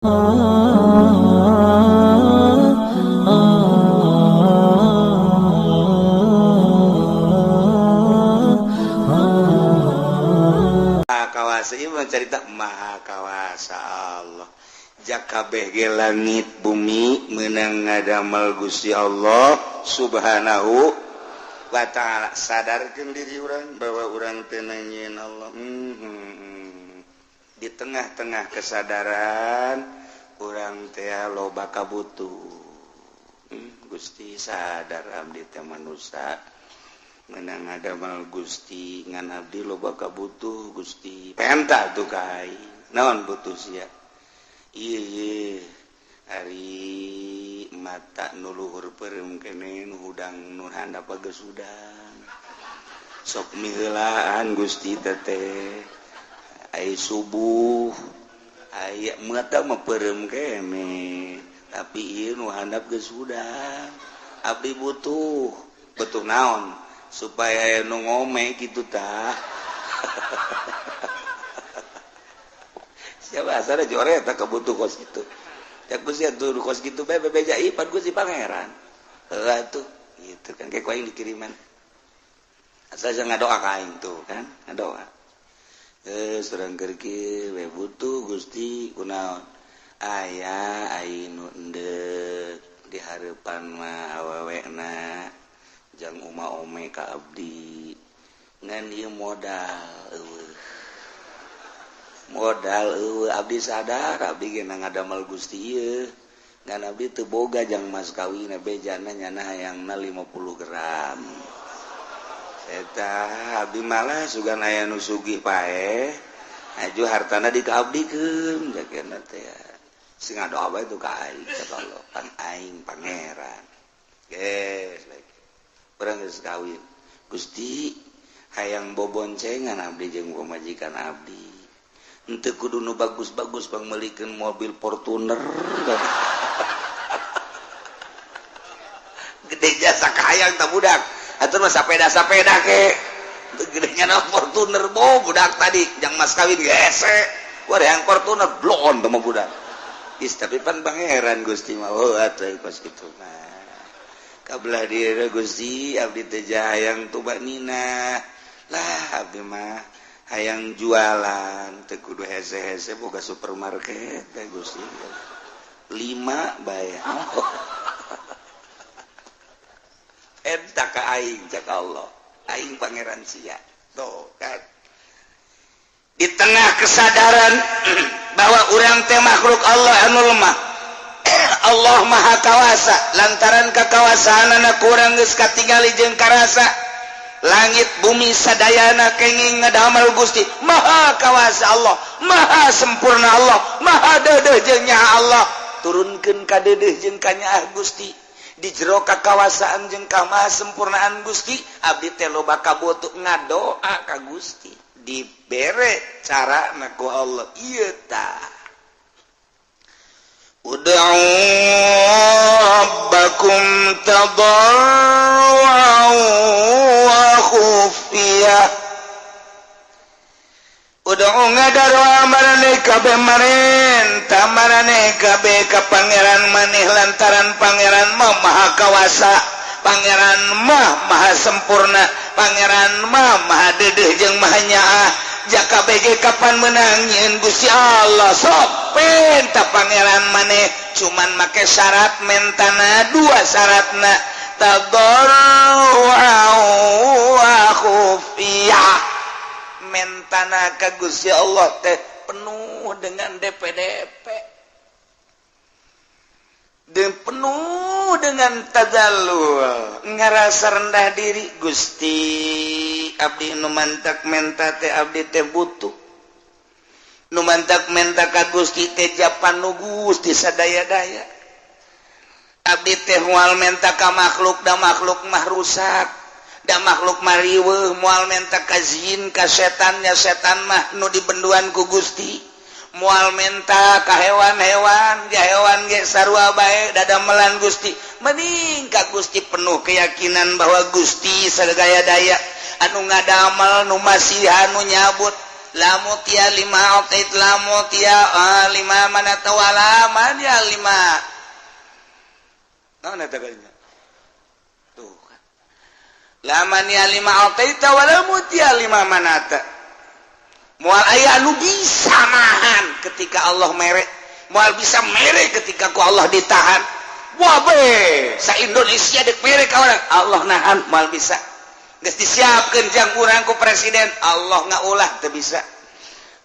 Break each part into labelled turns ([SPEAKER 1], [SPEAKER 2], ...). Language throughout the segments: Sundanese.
[SPEAKER 1] Maha kawasa ieu mah carita Maha Kawasa Allah. Jakabeh ge langit bumi meunang ngadamel Gusti Allah Subhanahu wa ta'ala. Sadarkeun diri urang bahwa urang teu nyieun Allah. Di tengah-tengah kesadaran urang teh loba kabutuh. Gusti sadar abdi teh manusia menang ngadamel Gusti, ngan abdi loba kabutuh Gusti. Penta tuh ka aing. Naon butuh sia? Ieu ari mata nu luhur peureum keneh, nu hudang nu handap geus hudang. Sok miheulaan Gusti teteh. Ai subuh aya mata mah peureum keneh, tapi ieu nu handap geus hudang. Abdi butuh, butuh naon? Supaya nu ngome kitu tah. Siapa asal jore tak kebutuh kos gitu. Ya Gusti atuh kos gitu bae bebeja ieu pan Gusti Pangeran. Heuh atuh gitu kan kayak aing dikiriman. Asal jangan ngadoa ka aing tuh kan, ngadoa. Surang keur kieu we butuh Gusti kunaon? Aya aing nu endek di hareupan mah awewena jang uma ome ka abdi. Ngan ieu modal eueuh. Modal eueuh abdi sadar abdi ge ngadamel Gusti ieu. Ngan abdi teu boga jang mas kawin bejana nyana hayangna 50 gram. Eta abdi malah sugan aya nu sugih paeh aju hartana dikaabdikeun jagana teh. Sing ngadoa bae tuh ka aing cek Allah, pan aing pangeran. Geus lagi. Urang geus kawin. Gusti hayang boboncengan abdi jeung pamajikan abdi. Henteu kudu nu bagus-bagus pangmeulikeun mobil Fortuner. Gede jasa kahayang tah budak. Atuh mah sapeda-sapeda ke. Gedenya na Fortuner bo budak tadi jang mas kawin gese. Wah yang Fortuner blon teh mah budak. Is tapi pan pangeran Gusti mah oh atuh kos kitu mah. Kabelah diri Gusti abdi teh hayang tubanina. Lah abdi mah hayang jualan teu kudu hese-hese boga supermarket teh Gusti. 5 bae. Eta ka aing cak Allah, aing pangeran sia. Tuh kan. Di tengah kesadaran bahwa urang teh makhluk Allah anu lemah. Allah Maha Kawasa, lantaran kakawasaanana kurang geus katingali jeung karasa. Langit bumi sadayana kenging ngadamel Gusti. Maha Kawasa Allah, Maha sempurna Allah, Maha deudeuh jeung nyaah Allah. Turunkeun ka deudeuh jeung ka nyaah Gusti. Di jero kakawasaan jeung kamasempurnaan Gusti, abdi teh loba kabutuh ngadoa ka Gusti. Dibere carana ku Allah ieu tah. Ud'u rabbakum tadarruan wa khufiyah. Ud'u ngadarua maraneh kabeh marenta maraneh kabeh ka pangeran maneh lantaran pangeran mah Maha Kawasa, pangeran mah Maha sempurna, pangeran mah Maha deudeuh jeung Maha nyaah. Jaka bege kapan menang nyieun Gusti Allah sok penta pangeran maneh cuman make syarat mentana dua syaratna tadarruan wa khufiyah. Mentana ka Gusti Allah teh penuh dengan DPDP dan penuh dengan tadallul, ngerasa rendah diri. Gusti abdi nu mantak menta teh abdi teh butuh, nu mantak menta ka Gusti teh japan nu Gusti sadaya-daya. Abdi teh moal menta ka makhluk, da makhluk mah rusak, da makhluk mah riweuh. Moal menta ka jin ka setannya, setan mah nu dibenduan ku Gusti. Moal menta ka hewan-hewan, ja hewan ge sarua bae dadamelan Gusti. Mending ka Gusti penuh keyakinan bahwa Gusti sagaya daya anu ngadamel, nu masihan, nu nyabut. La mu'tiya lima a'tait, la mu'tiya lima mana'ta wala mani'a lima. Naon eta kalinya? Tuh kan. La mani'a lima a'taita wala mu'tiya lima mana'ta. Moal aya anu bisa nahan ketika Allah mere, moal bisa mere ketika ku Allah ditahan. Wah be, sa Indonesia dek mere ka urang, Allah nahan moal bisa. Geus disiapkeun jang urang ku presiden, Allah ngaulah teu bisa.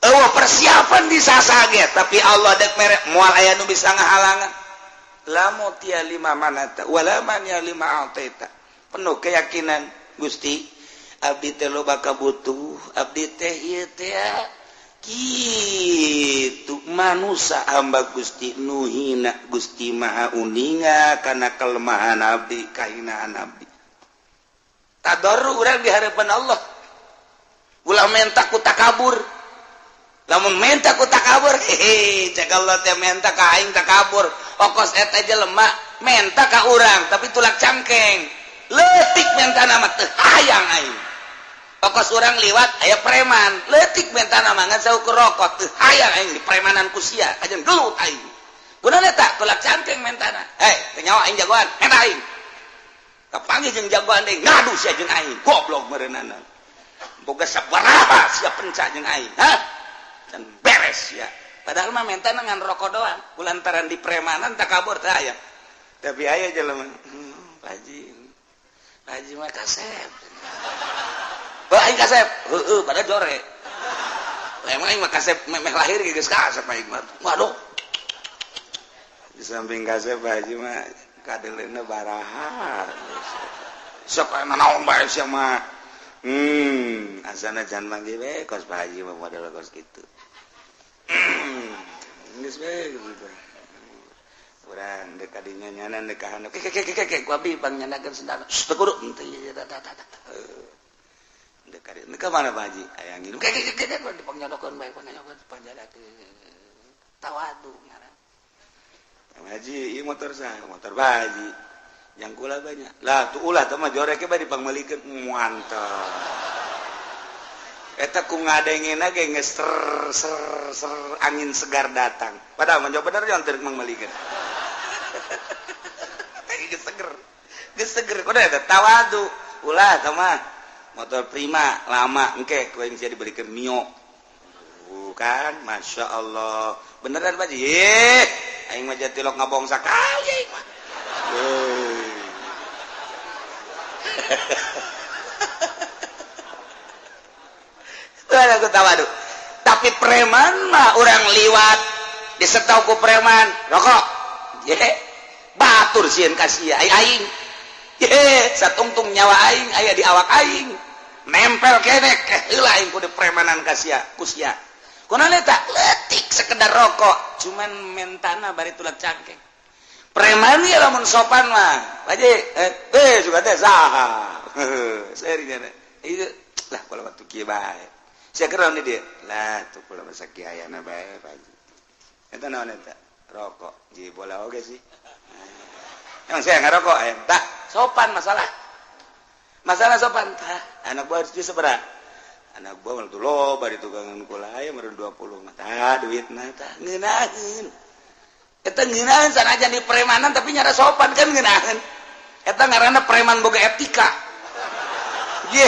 [SPEAKER 1] Eueuh persiapan di sasage, tapi Allah dek mere moal aya nu bisa ngahalangan. La mu'tiya lima mana'ta wala mani'a lima a'taita. Penuh keyakinan, Gusti, abdi teh loba kabutuh, abdi teh ieu teh kitu manusia hamba Gusti nu hina. Gusti Maha uninga kana kelemahan abdi, kahinaan abdi. Tadarru urang di hadapan Allah, ulah menta ku takabur. Lamun menta ku takabur, hehe, cek Allah teh menta ka aing takabur. Okos eta jelema menta ka urang tapi tulak cangkeng, leutik menta nama, teu hayang aing. Okos urang liwat aya preman, leutik menta nama ngan saukur rokok, teu hayang aing di premanan ku sia, kajen gelut aing. Gunana tak tulak cangkeng mentana. Eh, teu nyawa aing jagoan, menta aing. Kapanggih jeung jagoan deui, ngadu sia jeung aing, goblok meureunana. Boga sabaraha sia penca jeung aing, hah? Dan beres ya. Padahal mah menta ngan rokok doang, kulantaran di premanan takabur teh aya. Tapi aya jelema, Pak Haji. Pak Haji mah kasep. Bah aing kasep, heueuh pada jore. Emang aing mah kasep memeh lahir geus kasep aing mah. Waduh. Di samping kasep, Pak Haji mah kadeleuna baraha. Sok aya naon bae sia mah. Asana jangan manggil we kos Pak Haji mah model kos kitu. Geus we gitu. Urang dek kadinya nyanan dek ka handap. Ke ke ke ke ku abdi pangnyanakeun sendal. Teu kudu henteu ieu tah tah tah. Dek kadi ka mana Pak Haji? Aya nginum. Ke ke ke ke dipangnyodokeun bae, pangnyodokeun pangjalakeun. Tawadu ngaran. Pak Haji, ieu motor saha? Motor Pak Haji. Yang kula banyak. Lah tuh ulah teh mah jorek bae dipangmeulikeun. Mantap. Eta ku ngadengena ge geus ser ser ser angin segar datang. Padahal mah bener jangan teu mangmeulikeun. Geus seger. Geus seger kudu eta tawadu. Ulah teh mah motor Prima lama, engke ku aing sia dibelikeun Mio. Bukan, Masya Allah. Beneran Pak Haji? Eh, aing mah jatilok ngabong sakali aing mah. Heuh. Aku tawadu. Tapi preman mah orang liwat disetau ku preman rokok. Ye, batur sieun ka sia ai aing. Ye, satungtung nyawa aing aya di awak aing. Nempel kene keh heula aing kudu premanan ka sia, ku sia. Kunaon eta? Leutik sekedar rokok, cuman mentana bari tulak cangkeng. Preman ya lamun sopan mah. Pak Haji, eh suka teh saha. Seri nya. Ieu lah kalau waktu kieu bae. Sia keur naon dia? Lah tuh kula masa kieu ayana bae, Pak Haji. Eta naon eta? Rokok. Ji bola oge sih. Emang saya ngerokok ayam? Tak sopan masalah. Masalah sopan. Tah, anak buah harus sabaraha? Anak buah mah tuh loba di tukangan kula aya meureun 20 mah. Tah duitna tah ngeunaheun. Eta ngeunaheun sanajan di premanan tapi nyara sopan kan ngeunaheun. Eta ngaranna preman boga etika. Ye,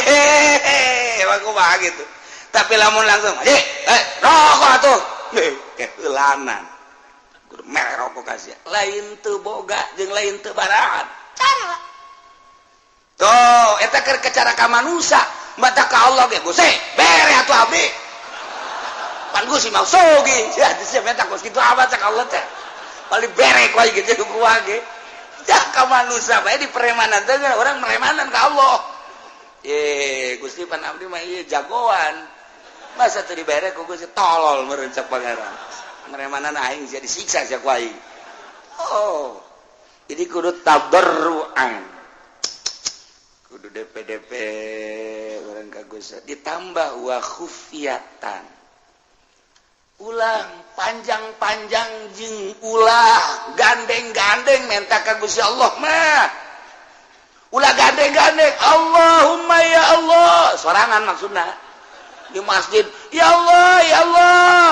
[SPEAKER 1] emang kumaha gitu. Tapi lamun langsung, "Eh, eh, rokok atuh." Eh, keulanan. Kudu mere rokok ka sia. Lain teu boga jeung lain teu barahan. Cara. Tuh, eta keur cara ka manusia. Mata ka Allah ge, Gusti, bere atuh abdi. Pan Gusti mah sogi. Ya, sia menta kos kitu amat cak Allah teh. Paling bere ku aing gitu ku ge. Ya ka manusia bae di premanan teh orang meremanan ka Allah. Ye, Gusti pan abdi mah ieu jagoan. Masa teu dibere ku Gusti, tolol meureun cak Pangeran. Meremanan aing sia disiksa sia ku aing. Oh. Jadi kudu tadarruan. Kudu DPDP orang ka Gusti ditambah wa khufiyatan. Ulah panjang-panjang jeung ulah gandeng-gandeng menta ka Gusti Allah mah. Ulah gandeng-gandeng Allahumma ya Allah sorangan maksudna di masjid. Ya Allah, ya Allah,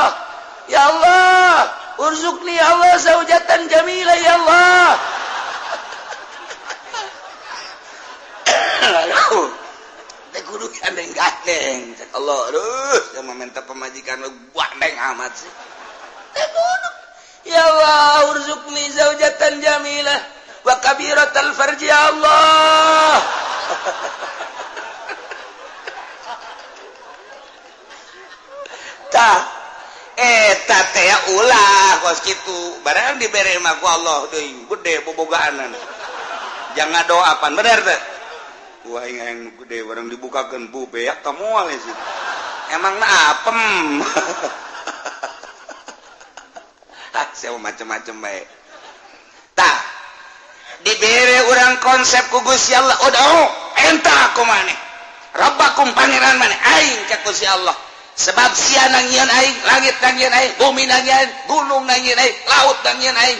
[SPEAKER 1] ya Allah, urzuqni ya Allah zaujatan jamila ya Allah. Aduh, teh kudu gandeng gandeng. Cek Allah, aduh, sama minta pemajikan lu gandeng amat sih. Teh kudu. Ya Allah, urzuqni zaujatan jamilah wa kabiratal farji ya Allah. Tah, eta teh ulah kos kitu. Barang dibere mah ku Allah deui, gede bobogaanan. Jangan doa pan bener teh. Wah, aing gede barang dibukakeun bu beak ka moal sih. Emang na apem. Ah, saya macem-macem bae. Tah, dibere urang konsep ku Gusti Allah, udah enta aku maneh. Rabbakum pangeran maneh aing cek Gusti Allah. Sebab sia nangieun aing, langit nangieun aing, bumi nangieun aing, gunung nangieun aing, laut nangieun aing.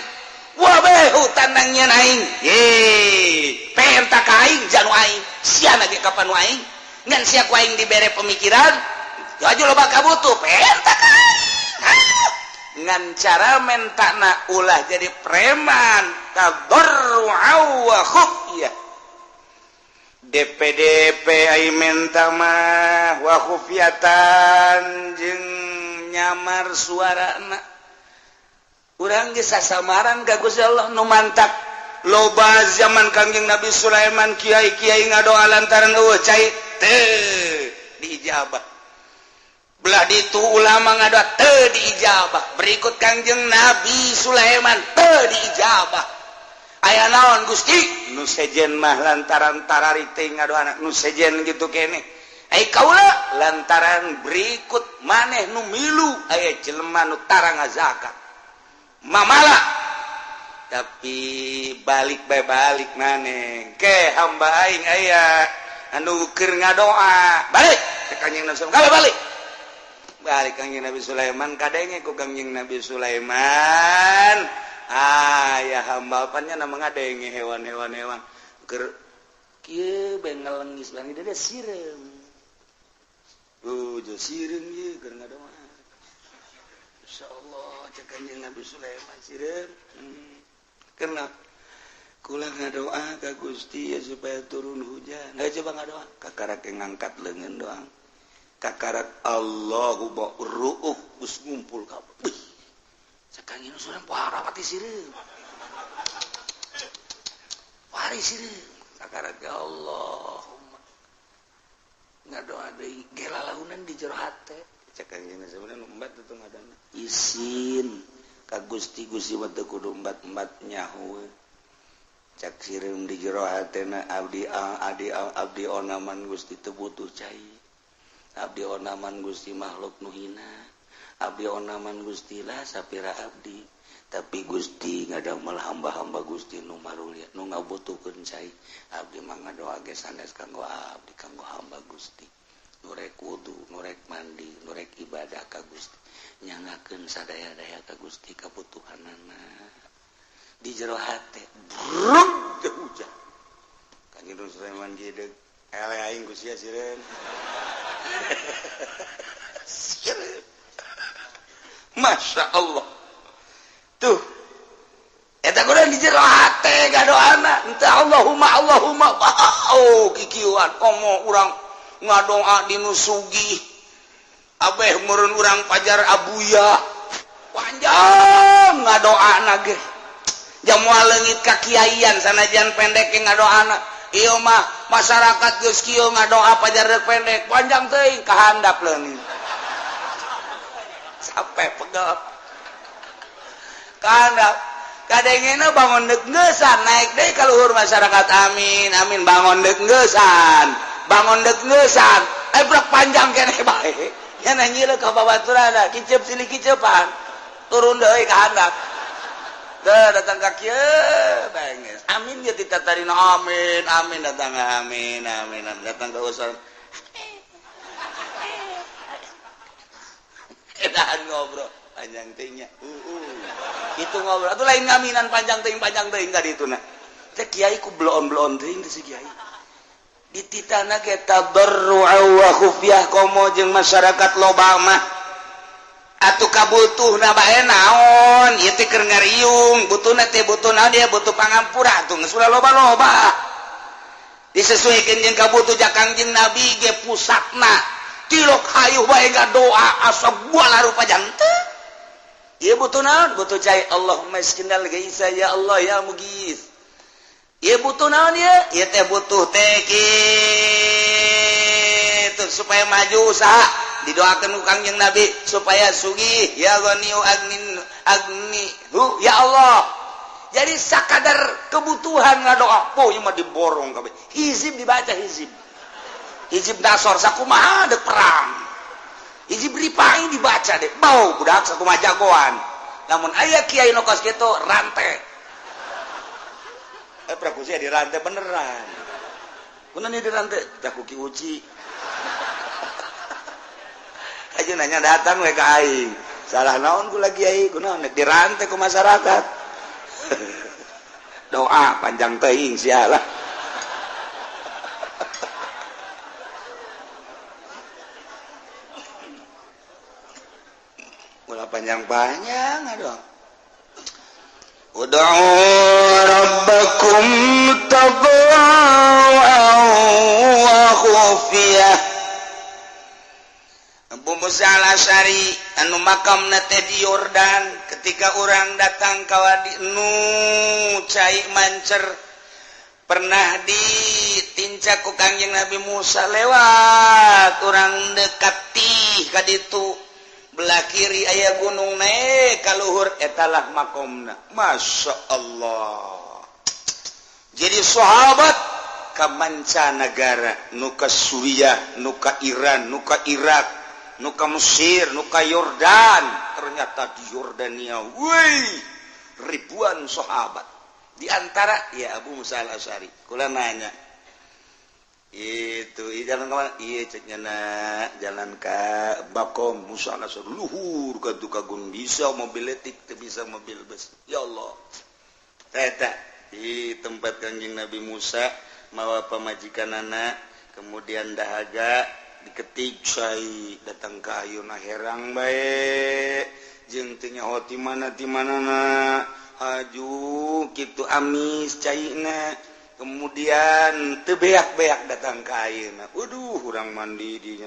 [SPEAKER 1] Wabeh hutan nangieun aing. Ye, penta ka aing janu aing. Sia lagi kapan aing? Ngan sia ku aing dibere pemikiran, aju loba kabutuh, penta ka aing. Ngan cara mentana ulah jadi preman, tadarru'a wa khufyah. DPDP ai menta mah wa khufyatan jeung nyamar suarana. Urang geus sasamaran ka Gusti Allah nu mantak loba zaman Kangjeng Nabi Sulaiman kiai-kiai ngadoa lantaran eueuh cai teu diijabah. Belah ditu ulama ngadoa teu diijabah. Berikut Kangjeng Nabi Sulaiman teu diijabah. Aya naon Gusti? Nu sejen mah lantaran tarari teh ngadoana nu sejen gitu keneh. Ai kaula lantaran berikut maneh nu milu aya jelema nu tara ngazakat. Mamala tapi balik bae balik maneh ke hamba aing aya anu keur ngadoa balik ke Kangjeng Nabi Sulaiman balik balik Kangjeng Nabi Sulaiman kadenge ku Kangjeng Nabi Sulaiman aya hamba apanya nama ngadenge hewan-hewan hewan keur kieu bae ngelengis bang dia sireum oh jo sireum ieu keur ngadoa insyaallah cek Kangjeng Nabi Sulaiman sireum karena kula ngadoa ka Gusti ya supaya turun hujan. Nah, coba ngadoa kakarak ngangkat leungeun doang kakarak Allahu ba'ruuh geus ngumpul kabeh. Cek Kangjeng Sulaiman parah pati sireum pari sireum kakarak ya Allahumma ngadoa deui gelalaunan di jero hate. Cek Kangjeng Sulaiman embat tuh ngadana isin ka Gusti Gusti mah teu kudu embat-embat nyaho. Cak sireum di jero hatena abdi abdi abdi onaman Gusti teu butuh cai. Abdi onaman Gusti makhluk nu hina. Abdi onaman Gusti lah sapira abdi. Tapi Gusti ngadamel hamba-hamba Gusti nu marulia nu ngabutuhkeun cai. Abdi mah ngadoa ge sanes kanggo abdi kanggo hamba Gusti. Nu rek wudu, nu rek mandi, nu rek ibadah ka Gusti. Nyangakeun sadaya-daya ka Gusti kabutuhanana. Di jero hate brug teu hujan. Kanjeng Sulaiman gideg eleh aing ku sia sireun. Sireun. Masya Allah. Tuh. Eta kurang di jero hate gadoana. Henteu Allahumma Allahumma. Oh kikieuan komo urang ngadoa di nu sugih. Abeh meureun urang pajar abuya. Panjang ngadoana ge. Jamual leungit ka kiaian sanajan pendek ge ngadoana. Ieu mah masyarakat geus kieu ngadoa pajar rek pendek, panjang teuing kahandap leungit. Sampai pegel. Kahandap. Kadengena bangun deuk ngeusan naik deui ka luhur masyarakat amin amin bangun deuk ngeusan. Bangun deuk ngeusan. Eh brek panjang keneh bae. Nya nanyieun ka babaturana kiceup silih kiceupan. Turun deui ka handap. Teu datang ka kieu bae geus. Amin ge ditatarina amin amin datang amin amin datang ka usul. Edahan ngobrol panjang teuing nya. Itu ngobrol atuh lain ngaminan panjang teuing ka dituna. Teh kiai ku bloon-bloon teuing teh si kiai. Dititana ge tadarru'a wa khufyah komo jeung masyarakat loba mah. Atuh kabutuhna bae naon? Ieu teh keur ngariung, butuhna teh butuh naon dia butuh pangampura atuh geus ulah loba-loba. Disesuaikan jeung kabutuh ja Kangjeng Nabi ge pusatna. Tilok hayuh bae doa asa gua rupa jantan. Ieu butuh naon? Butuh cai Allahumma iskinal gaisa ya Allah ya mugis. Ieu butuh naon ieu? Ieu teh butuh teh kitu supaya maju usaha. Didoakeun ku Kangjeng Nabi supaya sugih ya ghaniyu agnin agni hu ya Allah. Jadi sakadar kebutuhan ngadoa, poh ieu mah diborong kabeh. Hizib dibaca hizib. Hizib nasor sakumaha deuk perang. Hizib ripai dibaca deh. Bau budak sakumaha jagoan. Namun aya kiai nu kos kitu rantai. Praku sia dirantai beneran. Kunaon ieu dirantai? Tah ku Ki Uci. Aja nanya datang we ka aing. Salah naon ku lagi kiai? Kunaon dirantai ku masyarakat. Doa panjang teuing sia lah. Ulah panjang-panjang aduh. Ud'u rabbakum tadarru'an wa khufiyah. Abu Musa Al-Asy'ari anu makamna teh di Yordan ketika urang datang ka wadi nu cai mancer pernah ditincak ku Kangjeng Nabi Musa lewat urang dekati ka ditu belah kiri aya gunung naik kaluhur etalah makomna. Masya Allah. Jadi sahabat ka mancanagara nu ka Suriah, nu ka Iran, nu ka Irak, nu ka Mesir, nu ka Yordan. Ternyata di Yordania wih ribuan sahabat. Di antara ya Abu Musa Al-Asy'ari. Kula nanya itu jalan ke mana? Iya ceknya nak jalan ke Bakom Musa Al-Asy'ari luhur ka Tukagun bisa mobil letik teu bisa mobil bus. Ya Allah. Eta di tempat Kangjeng Nabi Musa mawa pamajikanana kemudian dahaga diketik cai datang ka ayeuna herang bae jeung teu nyaho ti mana ti manana haju kitu amis caina. Kemudian teu beak-beak datang ka ayeuna. Waduh, urang mandi di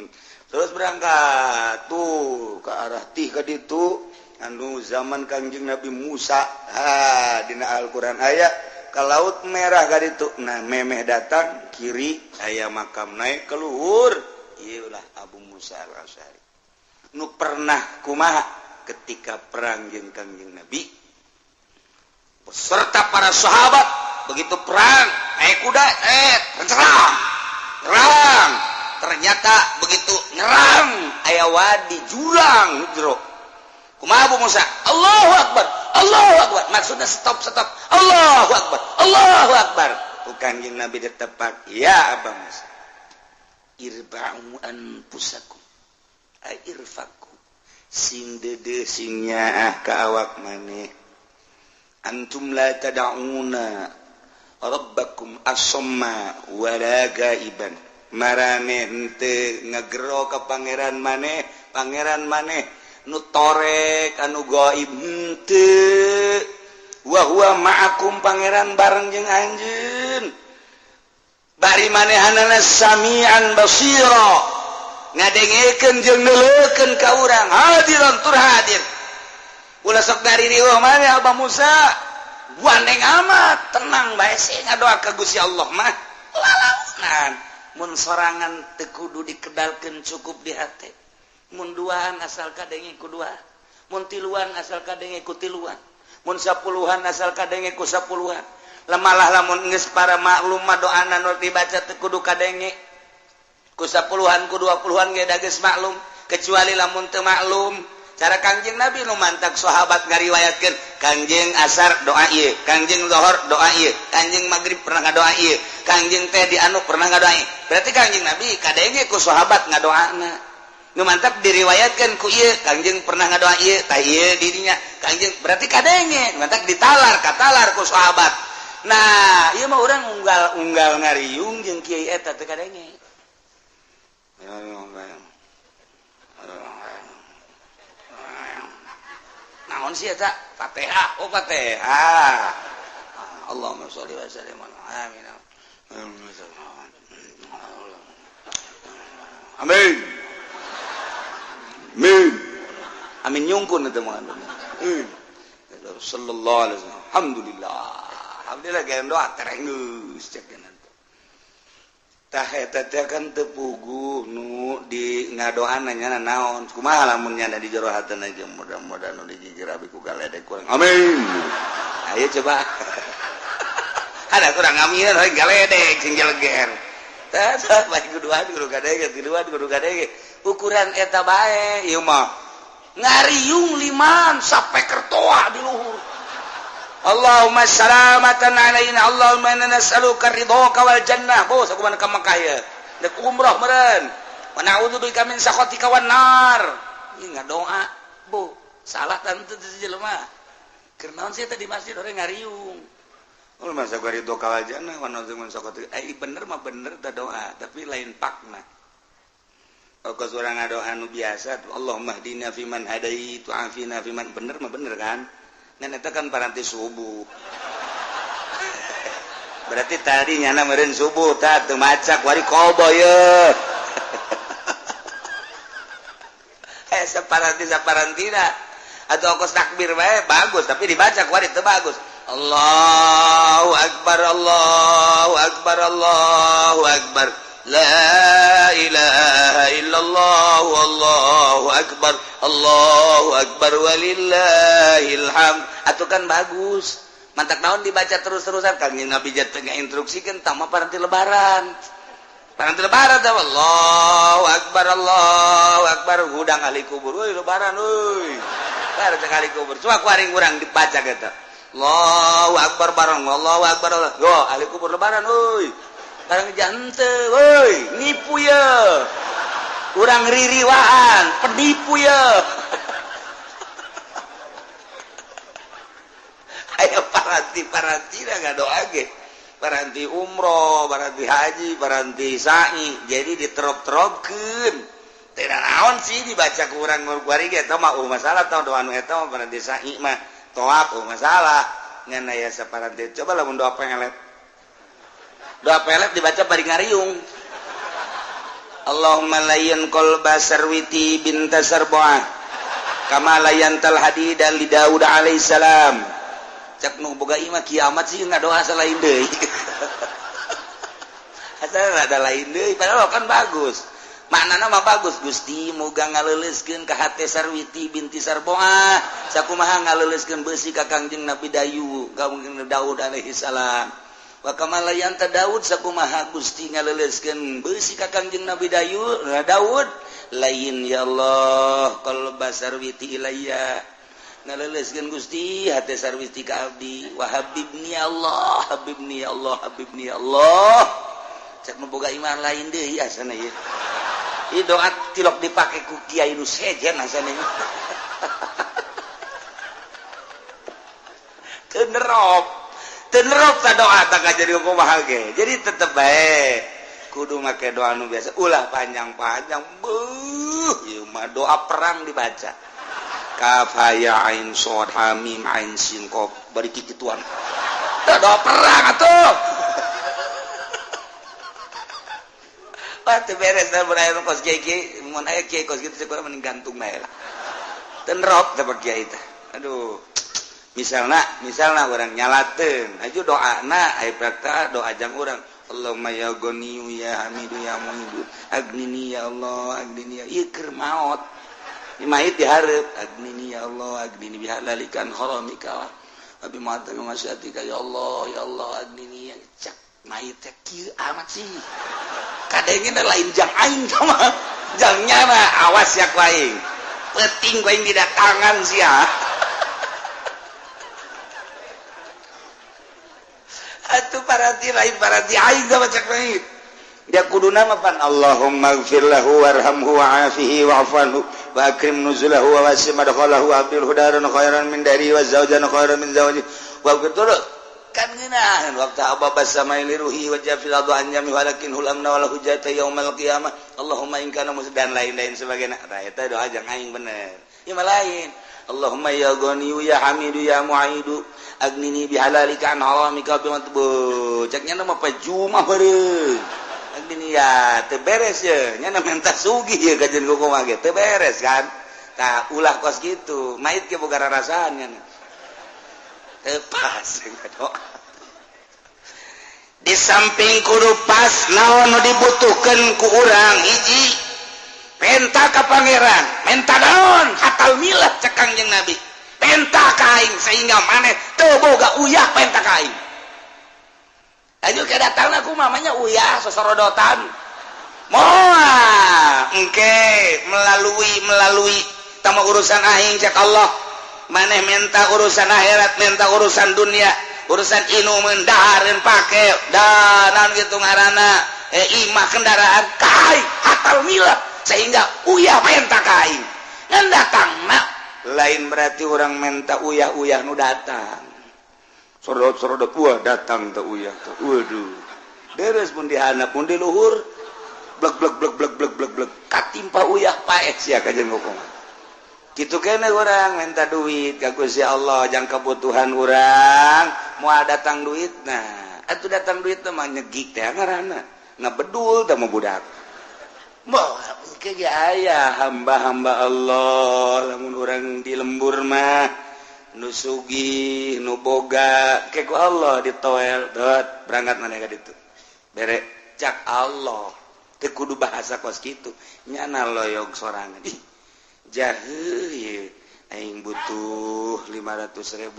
[SPEAKER 1] terus berangkat tuh ke arah tih ka ditu anu zaman Kangjeng Nabi Musa. Ha, dina Al-Qur'an aya ka Laut Merah ka ditu. Nah, memeh datang kiri aya makam naik ke luhur. Ieu lah Abu Musa Al-Asy'ari. Nu pernah kumaha ketika perang jeung Kangjeng Nabi beserta para sahabat. Begitu perang naik kuda nyerang nyerang, ternyata begitu nyerang aya wadi jurang jero. Kumaha Abu Musa? Allahu Akbar, Allahu Akbar. Maksudnya stop stop. Allahu Akbar, Allahu Akbar. Ku Kangjeng Nabi ditepak, ya Abu Musa, irba'u anfusakum ay irfaku, sing deudeuh sing nyaah ka awak maneh. Antum la tad'una rabbakum asamma wala gaiban. Marane henteu ngagero ka pangeran maneh, pangeran maneh nu torek anu gaib henteu. Wa huwa ma'akum, pangeran bareng jeung anjeun. Bari manehanana samian basira, ngadengekeun jeung neuleukeun ka urang, hadiran tur hadir. Ulah sok ngaririweuh maneh Abah Musa. Gandeng amat tenang bae sih ngadoa ka Gusti Allah mah lalaunan. Mun sorangan teu kudu dikedalkeun cukup di hate. Mun duaan asal kadenge ku dua, mun tiluan asal kadenge ku tiluan, mun sapuluhan asal kadenge ku sapuluhan. Lemalah lamun geus para maklum mah doana nu dibaca teu kudu kadenge ku sapuluhan ku 20-an ge da geus maklum, kecuali lamun teu maklum. Cara Kangjeng Nabi nu mantak sahabat ngariwayatkeun, Kangjeng asar doa ieu, Kangjeng zuhur doa ieu, Kangjeng magrib pernah ngadoa ieu, Kangjeng teh di anu pernah ngadoa ieu. Berarti Kangjeng Nabi kadenge ku sahabat ngadoana. Nu mantak diriwayatkeun ku ieu, Kangjeng pernah ngadoa ieu, tah ieu di dinya. Kangjeng berarti kadenge, mantak ditalar katalar ku sahabat. Nah, ieu mah urang unggal-unggal ngariung jeung kiai eta teu kadenge. Naon sih eta? Fatihah. Oh, Fatihah. Allahumma sholli wa sallim amin. Amin. Amin. Amin nyungkun eta mah. Sallallahu alaihi wasallam. Alhamdulillah. Alhamdulillah gaya doa terenggeus cek nanti. Tah eta teh kan teu puguh nu di ngadoana nya naon. Kumaha lamun nya di jero hatena jeung mudah-mudahan nu digigir abi ku galedek kurang. Amin. Ayo coba. Ada kurang aminan we galedek sing jeleger. Tah tah bae kuduan kudu kadege tiluan kudu kadege. Ukuran eta bae ieu mah. Ngariung liman sampai kertoa di luhur. Allahumma salamatan alaina Allahumma inna nas'aluka ridhoka wal jannah. Bo sakumaha ka Makkah ye. Dek umroh meureun. Wa na'udzubika min sakhatika wan nar. Ieu ngadoa. Bo, salah tante teu jelema. Keur naon sih teh di masjid urang ngariung. Oh masa gua ridhoka wal jannah wa na'udzubika min sakhatika. Eh bener mah bener teh doa, tapi lain pakna. Kos urang ngadoa nu biasa, Allahumma hdina fiman hadait wa afina fiman, bener mah bener kan? Ngan eta kan paranti subuh. Berarti tadi nyana meureun subuh tah teu maca kuari kobo ye. Eh saparanti saparantina atau kos takbir bae bagus tapi dibaca kuari teu bagus. Allahu akbar Allahu akbar Allahu akbar. La ilaha illallah wallahu akbar Allahu akbar walillahil hamd. Atuh kan bagus. Mantak naon dibaca terus-terusan kan Nabi tengah instruksikeun tah mah paranti lebaran. Paranti lebaran tah Allahu akbar Allahu akbar hudang ahli kubur euy lebaran euy. Lebaran cek ahli kubur. Cuma ku aring urang dibaca kitu. Allahu akbar bareng Allahu akbar. Yo ahli kubur lebaran euy. Barang jante, woi, nipu ya, urang ririwaan, penipu ya. Ayo paranti paranti dah nggak doa ge, paranti umroh, paranti haji, paranti sa'i, jadi diterop-teropkeun. Tidak naon sih dibaca ku urang kuari ge, eta mah masalah tau doa nu eta mah paranti sa'i mah toap masalah. Ngan aya saparanti coba lamun doa pengelet. Doa pelet dibaca bari ngariung. Allahumma layyan qalba sarwiti binta sarbuah kama layyantal hadida li Daud alaihissalam. Cek nu boga imah kiamat sih ngadoa salain deui. Asal ada lain deui padahal kan bagus. Maknana mah bagus Gusti moga ngaleuleuskeun ka hate Sarwiti binti Sarbuah sakumaha ngaleuleuskeun beusi ka Kangjeng Nabi Dayu ka Kangjeng Daud alaihissalam. Wa kama layanta Daud sakumaha Gusti ngaleuleuskeun beusi ka Kangjeng Nabi Dayu Daud lain ya Allah qalba sarwiti ilayya ngaleuleuskeun Gusti hate sarwiti ka abdi wa habibni ya Allah habibni ya Allah habibni ya Allah. Cek nu boga iman lain deui asana ieu. Ieu doa tilok dipake ku kiai nu sejen asana ieu. Teu nerop. Tenerop ta doa tak jadi kumaha ge. Jadi tetep bae kudu make doa nu biasa ulah panjang-panjang. Beuh, ieu mah doa perang dibaca. Kaf ha ya ain shad ha mim ain sin qaf bari kikituan. Tah doa perang atuh. Wah teu beres da mun aya kos kiai mun aya kiai kos kitu cek urang mending gantung bae lah. Tenerop teh kiai teh. Aduh. Misalnya orang nyalateun aju doana aya prakta doa jang urang Allahumma ya ghaniyu ya hamidu ya muhidu agnini ya Allah agnini ya ieu keur maot mayit dihareup agnini ya Allah agnini bihalalikan haramika wa bima masatika ya Allah agnini ya cak mayit teh kieu amat sih kadenge lain jang aing mah jang nyana awas ya ku aing penting ku aing didatangan sia. Atuh paranti lain paranti aing sama cek lain. Dia kuduna mah pan Allahumma ighfir lahu warhamhu wa'afihi wa'fu anhu wa akrim nuzulahu wa wasi' madkhalahu wa abdilhu daran khairan min dari wa zawjan khairan min zawji wa betul. Kan ngeunaheun waktu ababa sama ruhi wa jafil adu anjami walakin hulamna wala hujata yaumal qiyamah Allahumma in kana dan lain-lain sebagainya. Tah eta doa jang aing bener. Ieu mah lain. Allahumma ya ghaniyu ya hamidu ya mu'idu agnini bihalalika an haramika bimatbu. Cek nya mah pajumah beureum. Agnini ya teu beres ye, nya menta sugih ye kajeun kumaha ge teu beres kan. Tah ulah kos kitu, mait ge boga rarasaan nya. Teu pas doa. Di samping kudu pas naon nu dibutuhkeun ku urang hiji penta ka pangeran, menta naon hatal milah cek Kangjeng Nabi. Penta ka aing sehingga maneh teu boga uyah penta ka aing. Ayo ke datang aku mamanya uyah sosorodotan. Moal engke melalui tama urusan aing cek Allah. Maneh menta urusan akhirat, menta urusan dunia, urusan inumeun, dahareun pake, dan gitu ngaranna imah kendaraan kai hatal milah sehingga uyah menta ka aing. Ngan datangna lain berarti orang menta uyah-uyah nu datang. Sorodot-sorodot wah datang teh uyah teh. Waduh. Deres mun dihandap mun di luhur blek blek blek blek blek blek blek katimpa uyah paeh sia kajeun hukum. Kitu kene urang minta duit ka Gusti Allah jang kebutuhan urang moal datang duit nah atuh datang duit teh mah nyegik teh ngaranna ngabedul teh mah budak. Moal ke ge aya hamba-hamba Allah lamun urang di lembur mah nu sugih nu boga ke ku Allah ditoel dot berangkat maneh ka ditu bere cak Allah teu kudu bahasa kos kitu nyana loyog sorangan ih jahe ye aing butuh 500.000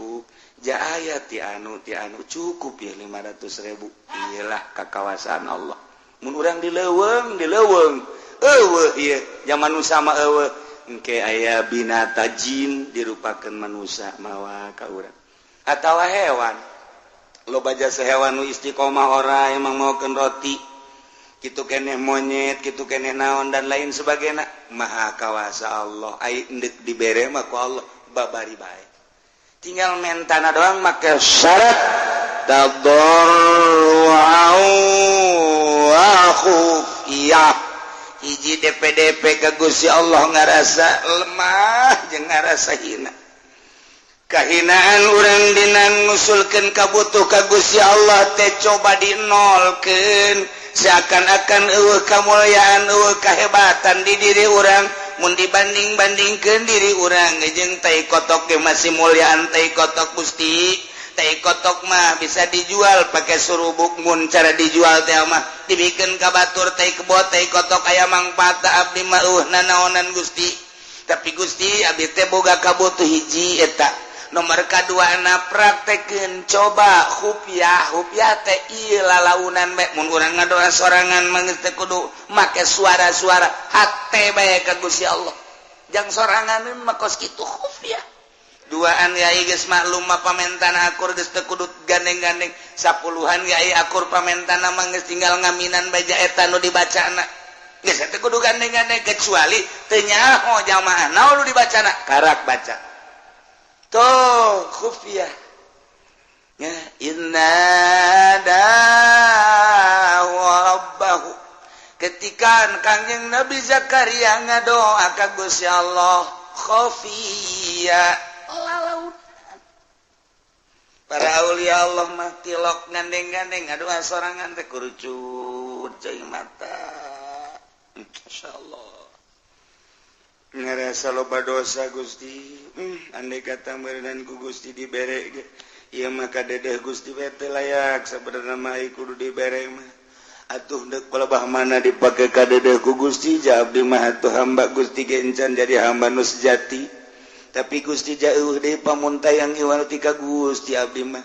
[SPEAKER 1] ja aya ti anu cukup ya 500.000 iyalah kakawasaan Allah mun urang di leuweung eueuh ieu zaman nu sama eueuh engke aya binata jin dirupakeun manusia mawa ka urang atawa hewan loba jasa hewan nu istiqomah ora emang maokeun roti kitu keneh monyet kitu keneh naon dan lain sebagainya maha kawasa Allah ai endek dibere mah ku Allah babari bae tinggal mentana doang make syarat tadarru'an wa khufiyah hiji DPDP ka Gusti Allah ngarasa lemah jeung ngarasa hina kahinaan urang dina ngusulkeun kabutuh ka Gusti Allah teh coba dinolkeun seakan-akan eueuh kamulyaan eueuh kahebatan di diri urang mun dibanding-bandingkeun diri urang jeung tai kotok ge masih mulyaan tai kotok Gusti tai kotok mah bisa dijual pakai surubuk mun cara dijual teh mah dibikeun ka batur tai kebo tai kotok aya mangfaat abdi mah eueuh nanaonan Gusti tapi Gusti abdi teh boga kabutuh hiji eta nomor kaduana praktekeun coba khufiah khufiah teh ieu lalaunan bae mun urang ngadoa sorangan mah geus teu kudu make suara-suara hate bae ka Gusti Allah jang soranganeun mah kos kitu khufiah duaan yai geus maklum mah pamentana akur geus teu kudu gandeng-gandeng sapuluhan yai akur pamentana mah geus tinggal ngaminan bae eta nu dibacana geus teu kudu gandeng-gandeng kecuali teu nyaho jamaah naon nu dibacana karak baca tuh khufiah ya inna dahu rabbahu ketika Kangjeng Nabi Zakaria ngadoa ka Gusti Allah khafiyah lalaunan para aulia Allah mah tilok gandeng-gandeng ngadoa sorangan teh kurucut cai mata insyaallah ngerasa loba dosa Gusti andai kata meureunan ku Gusti dibere ge ieu mah kadedeh Gusti we teu layak sabenerna mah kudu dibere mah atuh deuk palebah mana dipake kadedeh ku Gusti ja abdi mah atuh hamba Gusti ge encan jadi hamba nu sejati tapi Gusti jauh deui pamuntayang iwal ti ka Gusti abdi mah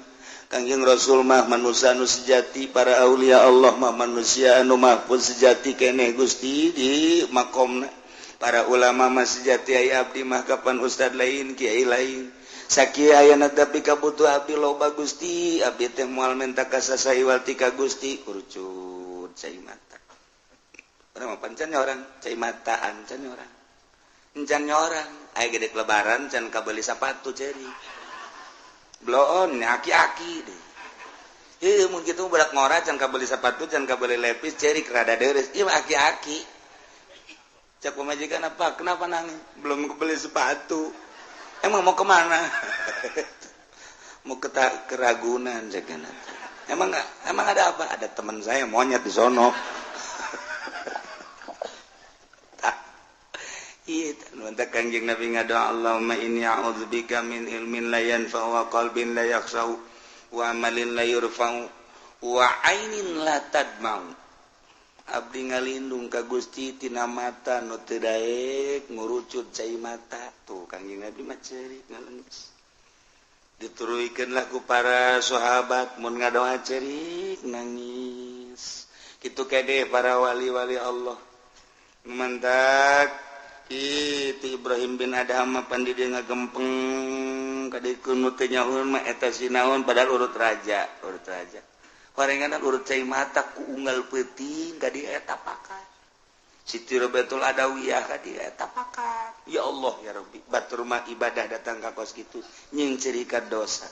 [SPEAKER 1] Kangjeng Rasul mah manusia anu sejati para aulia Allah mah manusia anu mahfuz sejati keneh Gusti di makomna para ulama mah sejati aya abdi mah kapan ustad lain kiai lain sakieu ayana tapi kabutuh abdi loba Gusti abdi teh moal menta ka saha iwal ti ka Gusti kurucut cai mata urang mah pancan orang cai mata ancan orang encan orang aya gede lebaran can kabeli sapatu ceri bloon aki-aki deh Heuh mun kitu budak ngora can kabeli sepatu, can kabeli lepis, cerik rada deres. Ieu mah aki-aki. Cak pamajikan apa? Kenapa nangis? Belum kebeli sepatu. Emang mau kemana? Mau ke Keragunan cek. Emang emang ada apa? Ada teman saya monyet di sono. Iya, mantap Kangjeng Nabi ngadoa Allahumma inni a'udzubika min ilmin la yanfa'u wa qalbin la yakhsha'u wa amalin la yurfa'u wa ainin la tadma'u. Abdi ngalindung ka Gusti tina mata nu teu daek ngurucut cai mata. Tuh Kangjeng Nabi mah ceurik ngalengis. Dituruikeun lah ku para sahabat mun ngadoa ceurik nangis. Kitu kede para wali-wali Allah. Mantak itu Ibrahim bin Adham pandi dia ngagempeng kadikeun nu teu nyahoeun mah eta sinaon padahal urut raja, urut raja. Horengan urut cai mata ku unggal peuting ka dieu eta pakat. Siti Robiatul Adawiyah ka dieu eta pakat. Ya Allah ya Rabbi, batur mah ibadah datang ka kos kitu nying cirikan dosa.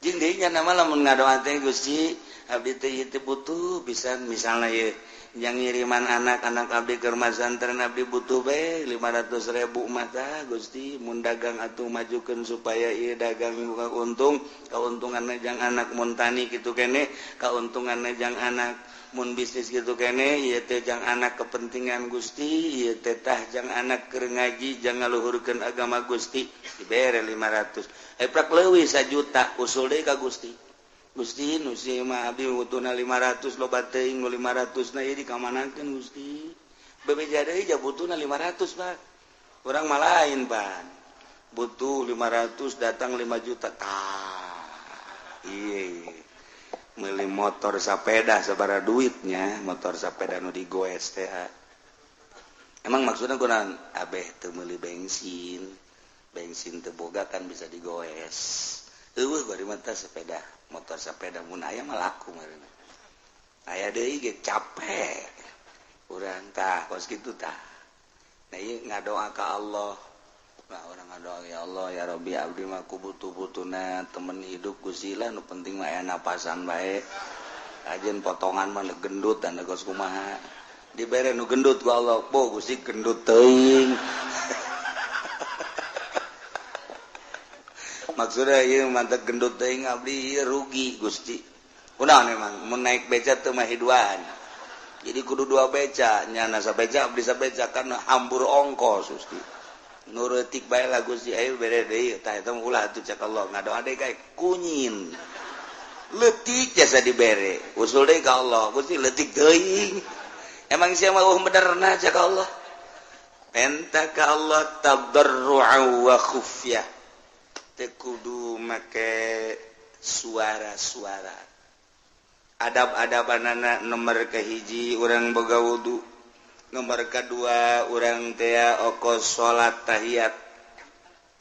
[SPEAKER 1] Jeung deui nya nama lamun ngadoa teh Gusti abdi teh ieu teh butuh pisan misalna ieu yang ngiriman anak-anak abdi ke rumah santren abdi butuh bae 500.000 mata Gusti mun dagang atuh majukeun supaya ieu dagang buka untung kauntunganna jang anak mun tani kitu kene kauntunganna jang anak mun bisnis kitu kene ieu teh jang anak kepentingan Gusti ieu teh tah jang anak keur ngaji jang ngaluhurkeun agama Gusti dibere 500 prak leuwih 1 juta usul deui ka Gusti. Gusti nu si mah abdi butuhna 500 loba teuing nu 500 na ieu dikamanakeun Gusti. Bebeja deui ja butuhna 500 Pak. Urang mah lain Pan. Butuh 500 datang 5 juta. Tah. Ieu meuli motor sapeda sabaraha duitnya, motor sapeda nu digoes teh. Emang maksudna kunaon? Abeh teu meuli bensin. Bensin teu boga kan bisa digoes. Eueuh bari mah teh sepeda, motor sepeda mun aya mah laku meureun. Aya deui ge capek. Urang tah kos kitu tah. Nah ieu ngadoa ka Allah. Nah urang ngadoa ya Allah ya Rabbi abdi mah ku butuh-butuhna temen hidup Gusti lah nu penting mah aya napasan bae. Ajeun potongan mah nu gendut dan kos kumaha. Dibere nu gendut ku Allah, bo Gusti gendut teuing. Maksudnya ieu mantep gendut teuing abdi rugi Gusti. Kunaon emang mun naik beca teu mah hiduan. Jadi kudu dua beca, nyana sabeca abdi sabeca kan hambur ongkos Gusti. Nu reutik bae lah Gusti ayo bere deui tah eta ulah atuh cek Allah ngadoa deui kae kunyin. Leutik jasa dibere, usul deui ka Allah Gusti leutik teuing. Emang sia mah eueuh benerna cek Allah. Penta ka Allah tadarru'a wa khufyah. Kudu make suara-suara adab-adabanana nomor kahiji urang boga wudu, nomor kedua urang tea okos salat tahiyat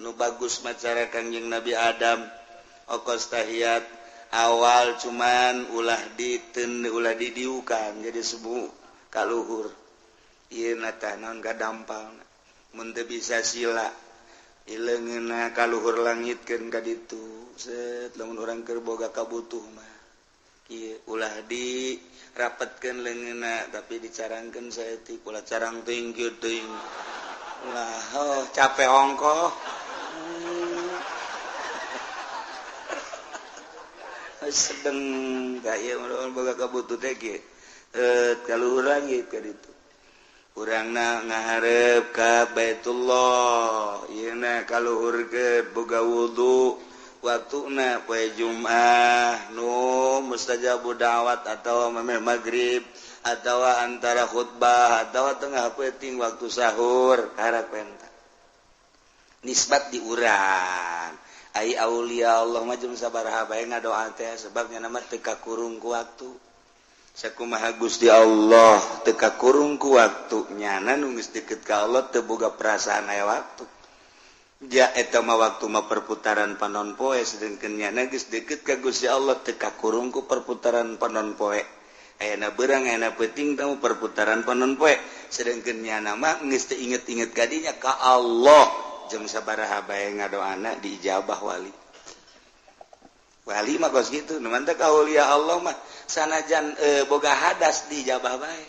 [SPEAKER 1] nu bagus macara Kangjeng Nabi Adam okos tahiyat awal cuman ulah diten ulah didiukan jadi sebu kaluhur ieu na tah naon kadampal mun teu bisa sila ileungeunna kaluhur langitkeun ka ditu set lamun urang keur boga kabutuh mah kieu ulah di rapetkeun leungeunna tapi dicarangkeun saeutik ulah carang teuing kieu teuing ulah oh capek ongkoh sedeng ka ieu mun boga kabutuh teh kieu kaluhur langit ka ditu urangna ngaharep ka Baitullah ieuna kaluhur ke boga wudu waktuna poe Jumat nu mustajabu da'wat atawa memeh magrib atawa antara khutbah atawa tengah peuting waktu sahur karak penta nisbat di urang ai aulia Allah mah jeung sabaraha bae ngadoa teh sebabnya nama teu kakurung ku waktu. Sakumaha Gusti Allah teu kakurung ku waktu nyana nu geus deukeut ka Allah teu boga perasaan aya waktu. Ja eta mah waktu mah perputaran panon poe sedengkeun nyana geus deukeut ka Gusti Allah teu kakurung ku perputaran panon poe. Ayana beurang ayana peuting tamu perputaran panon poe sedengkeun nyana mah geus teu inget-inget ka dinya ka Allah jeung sabaraha bae ngadoana diijabah wali. Wali mah kos kitu, nu mantep aulia Allah mah sanajan boga hadas dijabah bae.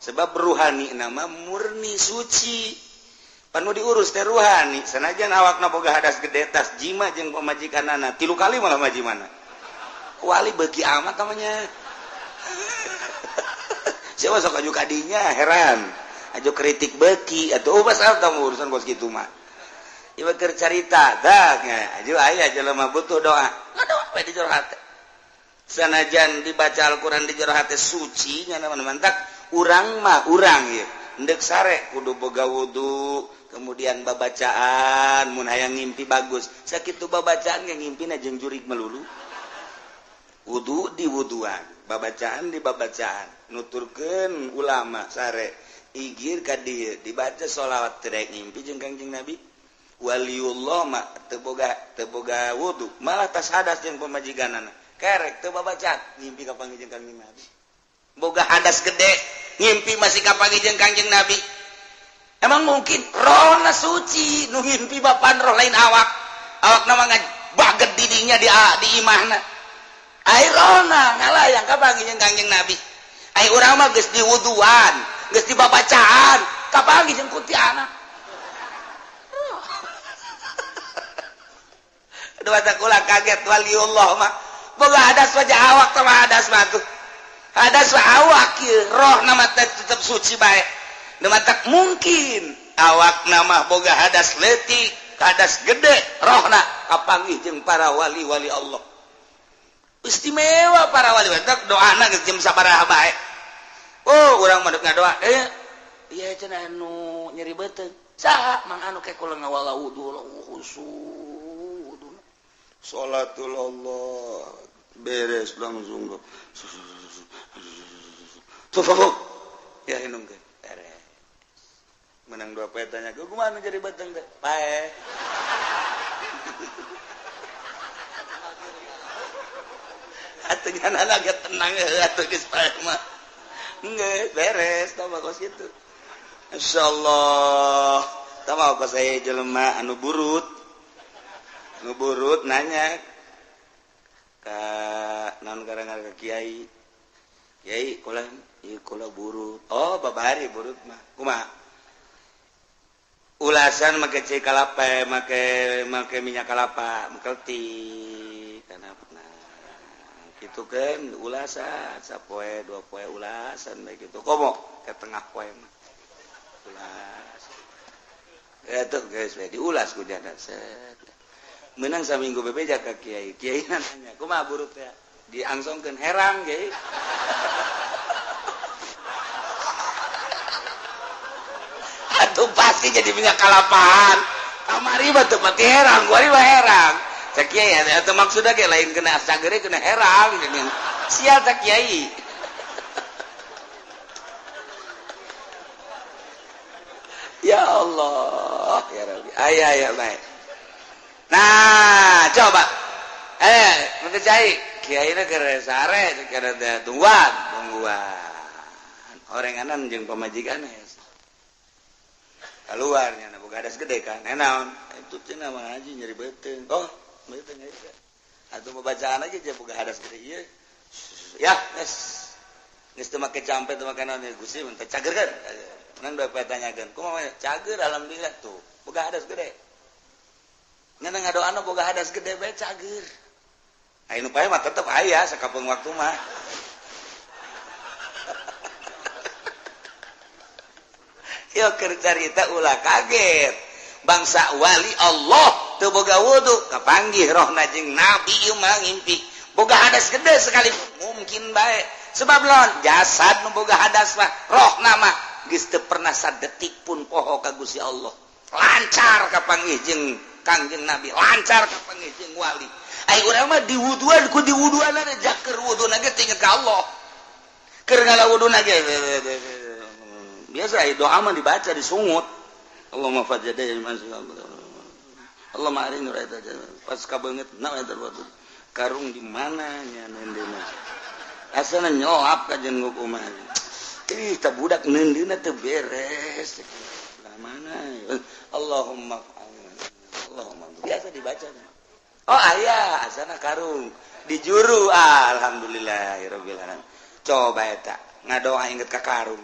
[SPEAKER 1] Sebab ruhani nama murni suci. Panu diurus teh ruhani, sanajan awakna boga hadas gede tas jima jeung pamajikanana, 3 kali malah majimana. Wali beuki amat namanya. Siapa sok aju kadinya heran. Aju kritik beuki atuh pasal tamu urusan kos kitu mah. Ieu keur carita dah aju aya jelema butuh doa. Ngadoa we di jero hate. Sanajan dibaca Al-Qur'an di jero hate suci nya mantak urang mah urang ieu. Endek sare kudu boga wudu, kemudian babacaan mun hayang ngimpi bagus. Sakitu babacaan ge ngimpina jeung jurig melulu. Wudu di wuduan, babacaan di babacaan, nuturkeun ulama sare igir ka dieu dibaca sholawat teu daek ngimpi jeung Kangjeng Nabi. Waliullah mah teu boga wudu, malah tas hadas jeung pamajikanana. Kerek teu babacaan ngimpi ka panggih jeung Kangjeng Nabi. Boga hadas gede ngimpi masih ka panggih jeung Kangjeng Nabi. Emang mungkin rohna suci nu ngimpi bapan roh lain awak. Awakna mah baget didinya di imahna. Ai rohna ngalayang ka panggih jeung Kangjeng Nabi. Ai urang mah geus diwuduan, geus dibabacaan, ka panggih jeung kuntianak. Aduh kula kaget waliullah mah boga hadas wajah awak sama hadas mah tuh. Hadas mah awak ieu, rohna mah tetep suci bae. Nu matak mungkin awakna mah boga hadas leutik, hadas gede, rohna kapanggih jeung para wali-wali Allah. Istimewa para wali matak doana geus jam sabaraha bae. Oh, urang mah ngadoa ieu cenah anu nyeri beuteung. Saha mang anu ke kula ngawala wudu khusyuk. Sholatul Allah beres langsung tuh ya inung ke beres menang 2 poe tanya gue kumaha jadi beteng teh pae atuh nyana agak tenang atuh geus pae mah geus beres tah kos kitu insyaallah tah mah kos aya jelema anu burut ngeburut nanya ka naon garangan ka kiai. Kiai kula ieu kula burut. Oh babari burut mah. Kumaha? Ulasan make cai kalapa, make minyak kalapa, mengkelti kana nah. Kitu kan ulasan sapoe 2 poe ulasan bae kitu. Komo ke tengah poe mah. Ulas. Eta geus we diulas ku jana set. Menang saminggu bebeja ka kiai. Kiai nanya, kumaha burut teh? Diangsongkeun herang kiai. Atuh pasti jadi minyak kalapaan. Kamari mah teu pati herang, kuari mah herang. Cek kiai atuh maksudna ge lain kena sagere kena herang. Sial cek kiai. Ya Allah, ya Rabbi. Aya aya bae. Nah, coba. Mengke cai, kiaina keur sare keur tungguan, tungguan. Orenganan jeung pamajikan keluar nya boga hadas gede kan. Naon? Itu cenah mah haji nyeri beuteung. Oh, beuteung eta. Atuh babacaan aja je boga hadas gede ieu. Ya, geus. Geus teu make campe teu make naon Gusti mun teh cager kan. Menang dua tanyakeun. Kumaha cager alhamdulillah tuh. Boga hadas gede. Ngan ngadoana boga hadas gede bae cager. Aya nu pae mah tetep aya sakapeung waktu mah. Yo keur carita ulah kaget. Bangsa wali Allah teu boga wudu kapanggih rohna jeung nabi ieu mah ngimpi. Boga hadas gede sekali mungkin bae. Sebab lawan jasad nu boga hadas mah rohna mah geus teu pernah sadetik pun poho ka Gusti Allah. Lancar kapanggih jeung Kangjeng Nabi, lancar kapanggih jeung wali. Ai urang mah diwuduan ku diwuduan jaker wuduna ge teu inget ka Allah. Keur ngala wuduna ge biasa doa mah dibaca disungut. Allahumma fajjada Allahumma arini raita pas kabeungeut na eta karung di mana nya neundeuna. Asana nyolap ka jeung kumaha. Ih tah budak neundeuna teu beres. Lah mana? Allahumma Allahumma biasa dibaca. Oh, aya asana karung di juru. Alhamdulillahirabbil alamin. Coba eta ngadoa inget ka karung.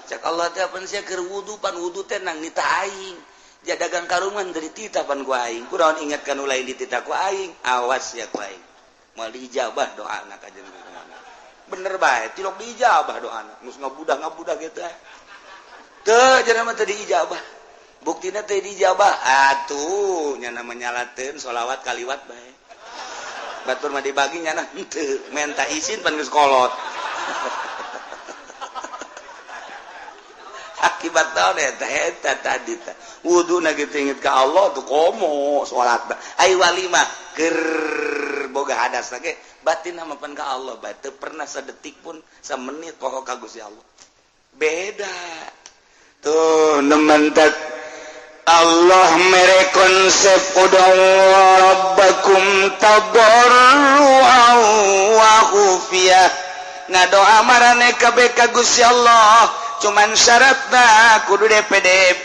[SPEAKER 1] Cek Allah teh, "Pan sia keur wudu, pan wudu teh nang nita aing. Ja dagang karungan dari tita pan ku aing. Kunaon inget kan lain ditita ku aing? Awas ya ku aing." Moal diijabah doa anak aja. Bener bae, tilok diijabah doa anak. Geus ngabudah ngabudah gitu eh. Teu jadi mah teu diijabah. Buktina teu diijabah atuh nya nyalateun sholawat kaliwat bae. Batur mah dibagi, nyana henteu menta izin, pan geus kolot. Akibat naon eta? Eta tadi teh wudu na gitu inget ka Allah tuh, komo salat. Ai wali mah keur boga hadas ge batin mah pan ka Allah bae, teu pernah sedetik pun, semenit poho ka Gusti Allah. Beda tuh nementak Allah mere konsep ud'u rabbakum tadarru'an wa khufiyah. Ngadoa marane kabeh ka Gusti Allah, cuman syaratna kudu DPDP,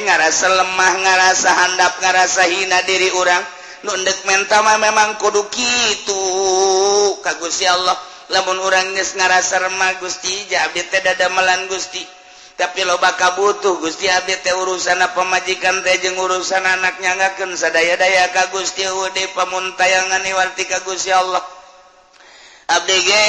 [SPEAKER 1] ngarasa lemah, ngarasa handap, ngarasa hina diri urang. Nu ndek menta mah memang kudu kitu ka Gusti Allah. Lamun urang geus ngarasa remah, "Gusti, ja abdi teh dadamelan Gusti, tapi loba kabutuh Gusti, abdi teh urusan pamajikan teh jeung urusan anak, nyangakeun sadaya-daya ka Gusti, deui pamuntayangan iwarti ka Gusti Allah. Abdi ge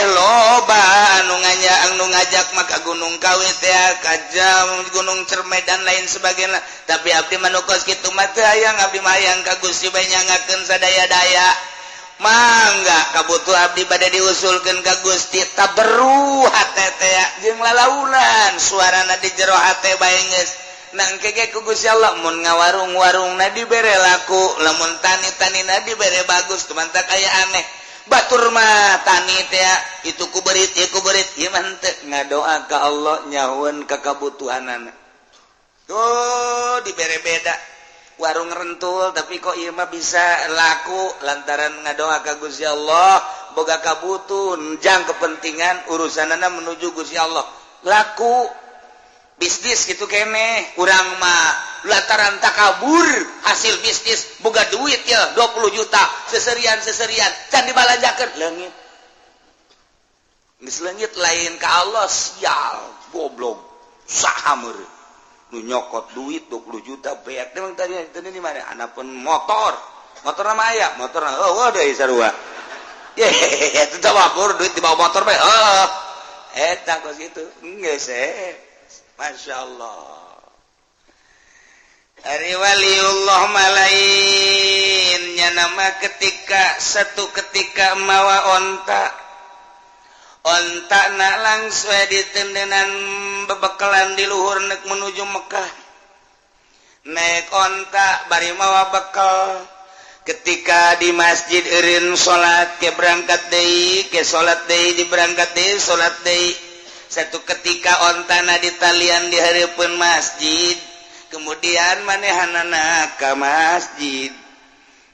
[SPEAKER 1] loba anu nganya, anu ngajak maka Gunung Kawi teh, ka jam Gunung Cerme dan lain sebagainya, tapi abdi mah nu kos kitu mah teu hayang. Abdi mah hayang ka Gusti bae, nyangakeun sadaya-daya. Mangga kabutuh abdi bade diusulkeun ka Gusti." Tadarru hate teh jeung lalaunan suarana di jero hate bae geus nangke ge ku Gusti Allah. Mun ngawarung-warungna dibere laku, lamun tani-tanina dibere bagus. Tumantak aya aneh, batur mah tani teh itu ku berit, ieu ku berit, ieu mah henteu, ngadoa ka Allah nyahueun ka kabutuhanana tuh dibere. Beda warung rentul, tapi kok ieu mah bisa laku lantaran ngadoa ka Gusti Allah, boga kabutuh jang kepentingan urusanana menuju Gusti Allah, laku bisnis gitu kene. Urang mah lantaran takabur, hasil bisnis boga duit ya 20 juta, seserian seserian can dibalanjakeun, leungit. Geus leungit lain ka Allah. Sial, goblok, saha meureun nu nyokot duit 20 juta beak? Emang tadi tadi di mana anak pun motor, motor nama aya motor. Oh, deui sarua ye itu tawabur duit di bawah motor bae. Oh, eta kos kitu geus eh. Masya Allah. Ari waliullah malainnya nama ketika satu ketika mawa onta, onta na langsung ditendenan bebekalan di luhur nek menuju Mekah, naik onta bari mawa bekal. Ketika di masjid eureun salat, ke berangkat deui, ke salat deui, di berangkat deui, salat deui. Satu ketika ontana ditalian di hareupeun masjid, kemudian manehanana ka masjid,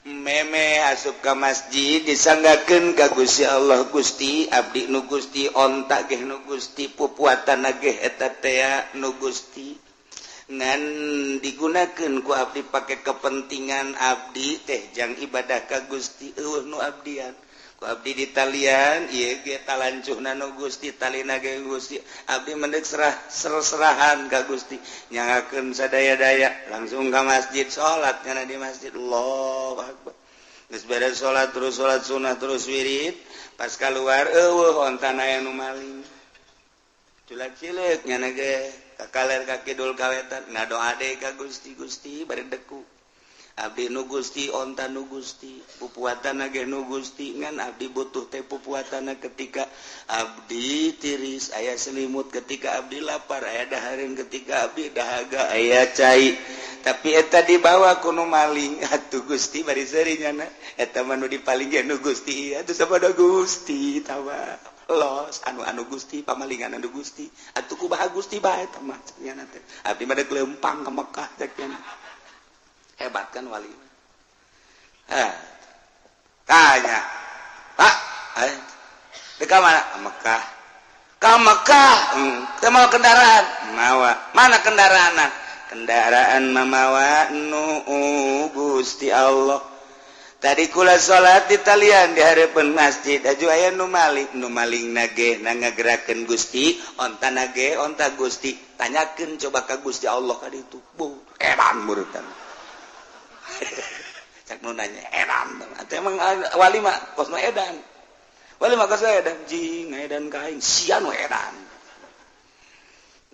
[SPEAKER 1] meme asup ka masjid, disanggakeun ka Gusti Allah, "Gusti, abdi nu Gusti, onta ge nu Gusti, pupuatan ge eta tea nu Gusti, ngan digunakeun ku abdi pake kepentingan abdi teh jang ibadah ka Gusti. Eueuh nu abdian ku abdi ditalian ieu ge, talancuhna nu Gusti, talina ge Gusti. Abdi mendek serah serahan ka Gusti, nyangakeun sadaya-daya." Langsung ka masjid, salat nyana di masjid, Allahu akbar. Geus beres salat, terus salat sunah, terus wirid. Pas keluar, eueuh ontana aya nu maling. Culak cileuk nyana ge ka kaler, ka kidul, ka wetan, ngadoa deui ka Gusti. "Gusti, bari deku, abdi nu Gusti, onta nu Gusti, pupuatan ge nu Gusti, ngan abdi butuh teh pupuatan ketika abdi tiris aya selimut, ketika abdi lapar aya dahareun, ketika abdi dahaga aya cai, tapi eta dibawa ku nu maling. Atuh Gusti, bari seuri nyana, eta mah nu dipaling ge nu Gusti. Atuh sapada Gusti tawa los anu anu Gusti, pamalingan anu Gusti. Atuh kumaha Gusti bae eta mah?" Nyana teh, "Abdi mah deuk leumpang ka Mekah," cek nyana. Hebat kan wali? Eh, tanya, "Pak, eh, di mana?" "Mekah." "Ka Mekah? Teu mawa kendaraan?" "Mawa." "Mana kendaraan?" "Kendaraan mamawa nu Gusti Allah." Tadi kula salat di talian di hareupeun masjid aju aya nu maling, nu maling nage na ngagerakeun Gusti, onta nage onta Gusti. Tanyakeun coba ka Gusti Allah ka ditu. Bu, edan murutan. Cak nu nanya edan. Atuh emang wali mah kosna edan. Wali mah kosna edan, jing edan ka aing sia nu edan.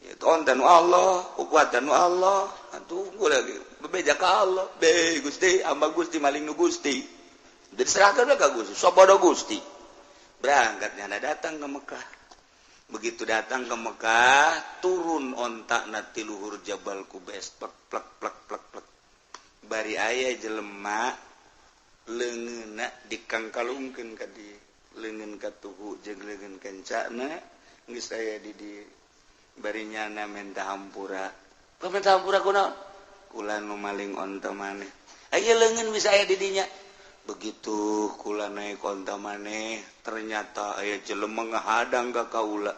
[SPEAKER 1] Itu onta nu Allah, kuatan nu Allah. Atuh gua lagi bebeja ka Allah, be Gusti, hamba Gusti maling nu Gusti. Diserahkan ka Gusti, sobodo Gusti. Berangkatnya datang ke Mekah. Begitu datang ke Mekah, turun ontak na ti luhur Jabal Kubes, plek plek plek plek plek. Bari aya jelema leungeunna dikangkalungkeun ka dieu, leungeun katuhu jeung leungeun kencana geus aya di dieu. Bari nyana menta hampura. Pemerintah hampura kunaon? Kula nu maling onta maneh. Aya leungeun bisa aya di dinya. Begitu kula naik onta maneh, ternyata aya jelema ngahadang ka kaula.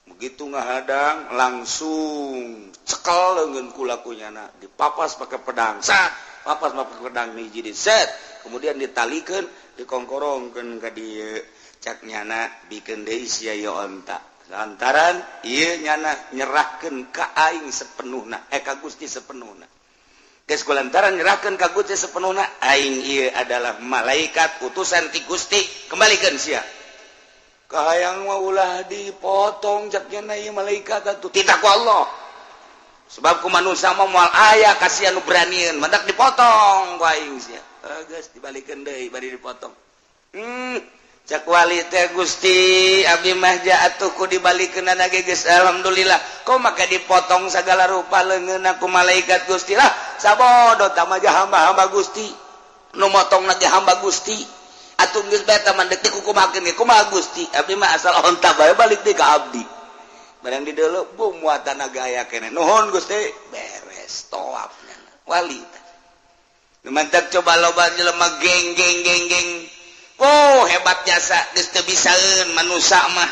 [SPEAKER 1] Begitu ngahadang langsung cekel leungeun kula ku nyana, dipapas pakai pedang. Sat, papas pakai pedang hiji di set. Kemudian ditalikeun, dikongkorongkeun ka dieu. Cak nyana bikeun deui sia ieu onta. Lantaran ieu nyana nyerahkeun ka aing sepenuhna, ka Gusti sepenuhna. Geus kulantaran nyerahkeun ka Gusti sepenuhna, aing ieu adalah malaikat utusan ti Gusti, kembalikeun sia. Kahayang mah ulah dipotong cak nyana ieu malaikat atuh titah ku Allah. Sebab ku manusia mah moal aya kasihan nu beranieun, mantak dipotong ku aing sia. Geus dibalikeun deui bari dipotong. Cak wali teh Gusti abdi mah atuh ku dibalikeunana ge geus alhamdulillah. Kok maka dipotong sagala rupa leungeunna ku malaikat Gusti lah. Sabodo tah mah hamba-hamba Gusti. Nu motongna ge hamba Gusti. Atuh geus bae tah mah deuk dikukumakeun ge kumaha Gusti. Abdi mah asal onta bae balik deui ka abdi. Barang di deuleu bu muatan gaya keneh. Nuhun Gusti, beres tawafnya. Wali teh. Nu mantak coba loba jelema geng geng geng geng. Oh hebat jasa geus teu bisaeun manusa mah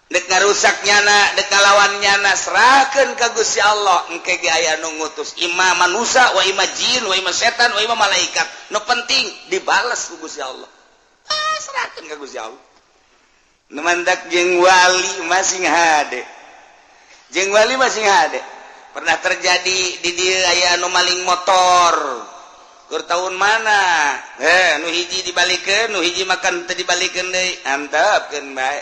[SPEAKER 1] dek ngarusak nyana dek ngalawan nyana serahkeun ka Gusti Allah engke ge aya nu ngutus ima manusa wa ima jin wa ima setan wa ima malaikat nu penting dibales ku Gusti Allah. Ah serahkeun ka Gusti Allah. Nu mantak jeung wali masing hade, jeung wali masing hade. Pernah terjadi di dieu aya anu maling motor. Keur tahun mana? Nu hiji dibalikeun, nu hiji makan teu dibalikeun deui. Antepkeun bae.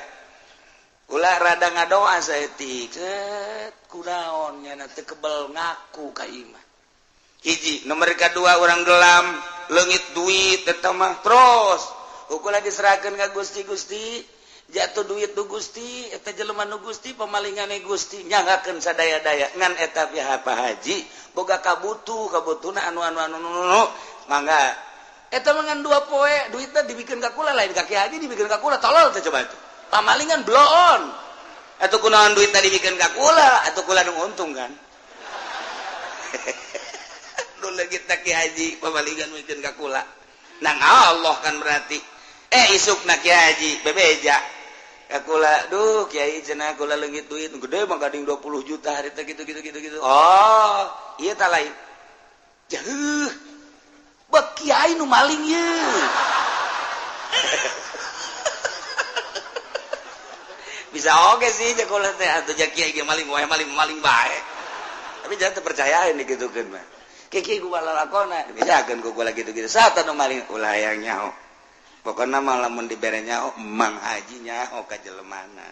[SPEAKER 1] Ulah rada ngadoa saeutik. Set kunaon nyana teu kebel ngaku ka imah. Hiji, nomor kadua urang gelam, leungit duit eta mah terus. Ukur diserahkeun ka Gusti, Gusti jatuh duit nu Gusti, eta jelema nu Gusti, pemalingane Gusti, nyanggakeun sadaya-daya ngan eta pihak Pak Haji boga kabutuh, kabutuhna anu anu anu anu mangga eta mah ngan 2 poe duitna dibikeun ka kula lain ka Ki Haji dibikeun ka kula tolol teh coba itu pamalingan bloon atuh kunaon duitna dibikeun ka kula atuh kula nu untung kan nu leungit Ki Haji pamalingan mikeun ka kula nang Allah kan berarti isukna Ki Haji bebeja kula duh kiai cenah kula leungit duit gede mah gading 20 juta hari teh gitu gitu gitu gitu. Oh ieu tah lain jauh bek kiai nu maling ieu. Bisa oge sih jeung kula teh atuh ja kiai ge maling wae maling maling bae tapi jangan terpercayain digitukeun mah kiai ku lalakona dibejakeun ku kula gitu-gitu saat nu maling ulah hayang nyaho. Pokoknya malah mun dibere nyaho Mang Haji nyaho ka jelemana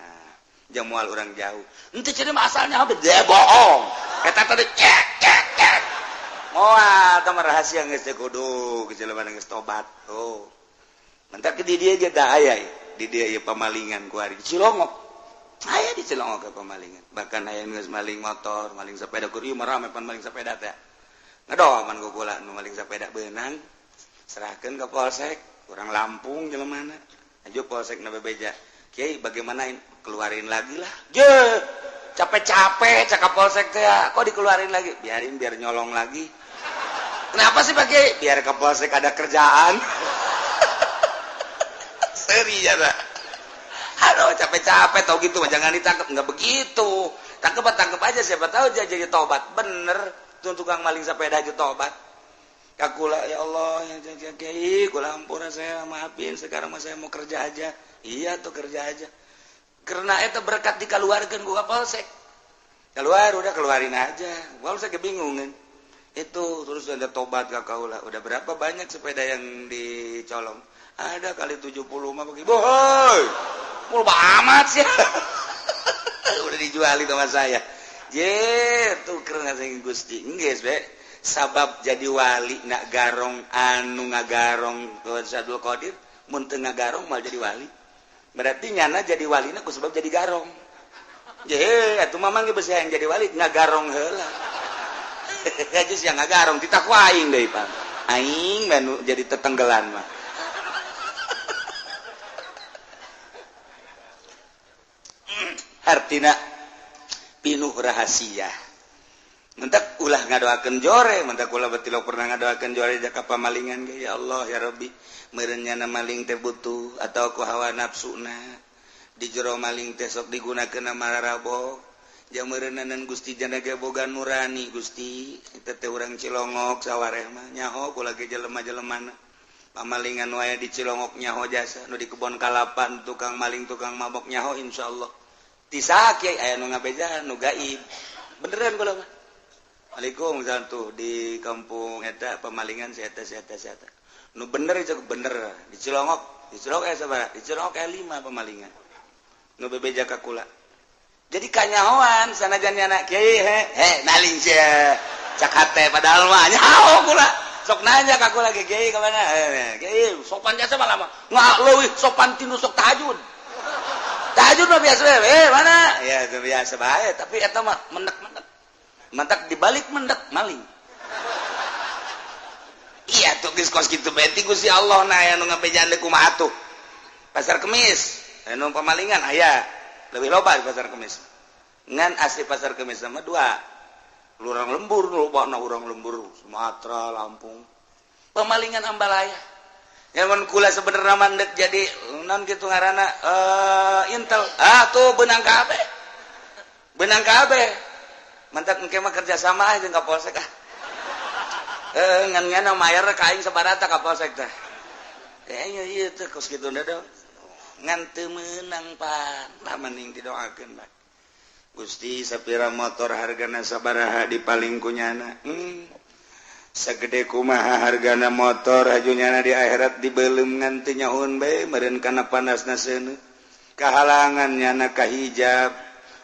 [SPEAKER 1] jamual urang jauh henteu cenah mah asalnya habis dia bohong eta tadi cek cek cek moal tah mah rahasia geus teh kudu ke jelemana geus tobat. Oh mentak di dieu ge da aya di dieu ieu pamalingan ku ari di Cilongok aya di Cilongok ke pamalingan bahkan aya geus maling motor maling sepeda kur ieu mah rame pan maling sepeda teh ngadoman ku kula nu maling sepeda beunang serahkeun ka polsek kurang Lampung jelemana aja polsek na bebeja kiai bagaimana keluarin lagi lah je capek-capek cakap polsek teh kok dikeluarin lagi biarin biar nyolong lagi kenapa sih Pak Kiai biar ke polsek ada kerjaan. Seri ya aduh capek-capek tau gitu jangan ditangkap nggak begitu tangkep aja siapa tahu dia jadi tobat bener tuh tukang maling sepeda aja tobat. Kakula ya Allah ya kiai kula ampura saya maafin sekarang mah saya mau kerja aja. Iya tuh kerja aja. Karena eta berkat dikaluarkeun ku Kapolsek. Keluar udah keluarin aja. Polsek kebingungan. Itu terus ada tobat ka kaula. Udah berapa banyak sepeda yang dicolong? Ada kali 70 mah bagi. Bohoi. Mul amat sih. Udah dijualin sama saya. Je, tuh karena saya Gusti. Geus be. Sabab jadi wali nak garong anu ngagarong Tuan Syekh Abdul Qadir mun teu ngagarong mal jadi wali. Berarti nyana jadi walina ku sebab jadi garong. Je, atuh mamang ge beusi hayang jadi wali ngagarong heula. Aja sia ngagarong titah ku aing deui Pak. Aing mah jadi tetenggelan mah. Artina pinuh rahasia. Mentak ulah ngadoakeun jore, mentak ulah batilok pernah ngadoakeun jore jaka pamalingan ge ya Allah ya Rabbi, meureun nyana maling teh butuh atau ku hawa nafsuna. Di jero maling teh sok digunakeun mararabok. Jang meureunnanan Gusti jana ge boga nurani Gusti, eta teh urang Cilongok sawareh mah nyaho kula ge jelema-jelemana. Pamalingan wae di Cilongok nyaho jasa, nu di kebon kalapan tukang maling tukang mabok nyaho insyaallah. Tisa kiai aya nu ngabejaan nu gaib. Beneran kula mah. Waalaikumsalam tuh di kampung eta pemalingan si eta si eta si eta. Nu bener itu bener di Cilongok, di Cilongok aya sabaraha? Di Cilongok aya 5 pemalingan. Nu bebeja ka kula. Jadi kanyahoan sanajan nyana kiai he he maling sia. Cak hate padahal mah nyaho kula. Sok nanya ka kula ge kiai ka mana? Kiai sopan jasa mah lama. Nggak leuwih sopan tinu sok tahajud. Tahajud mah biasa we, mana? Ya itu biasa bae, tapi eta mah mendak-mendak. Mantak dibalik mendak maling. Iya tuh geus kos kitu bae ti Gusti Allah na aya nu ngabejaan deui kumaha atuh. Pasar Kemis, anu pamalingan aya. Leuwih loba di Pasar Kemis. Ngan asli Pasar Kemis sama dua. Urang lembur lobana urang lembur Sumatera, Lampung. Pemalingan ambalaya. Nyaman kula sebenarnya mandek jadi non kitu ngaranna Intel. Ah tuh benang kabeh. Benang kabeh. Mantak engke mah kerja sama aja jeung ka Polsek ah. Ngan ngana mayar ka aing sabarata ka Polsek teh. Ieu ieu teh kos kitu da ngan teu meunang pan. Lah mending didoakeun bae. Gusti sapira motor hargana sabaraha dipaling ku nyana. Sagede kumaha hargana motor haju nyana di akhirat dibeuleum ngan teu nyahoun bae meureun kana panasna seuneu. Kahalangan nyana ka hijab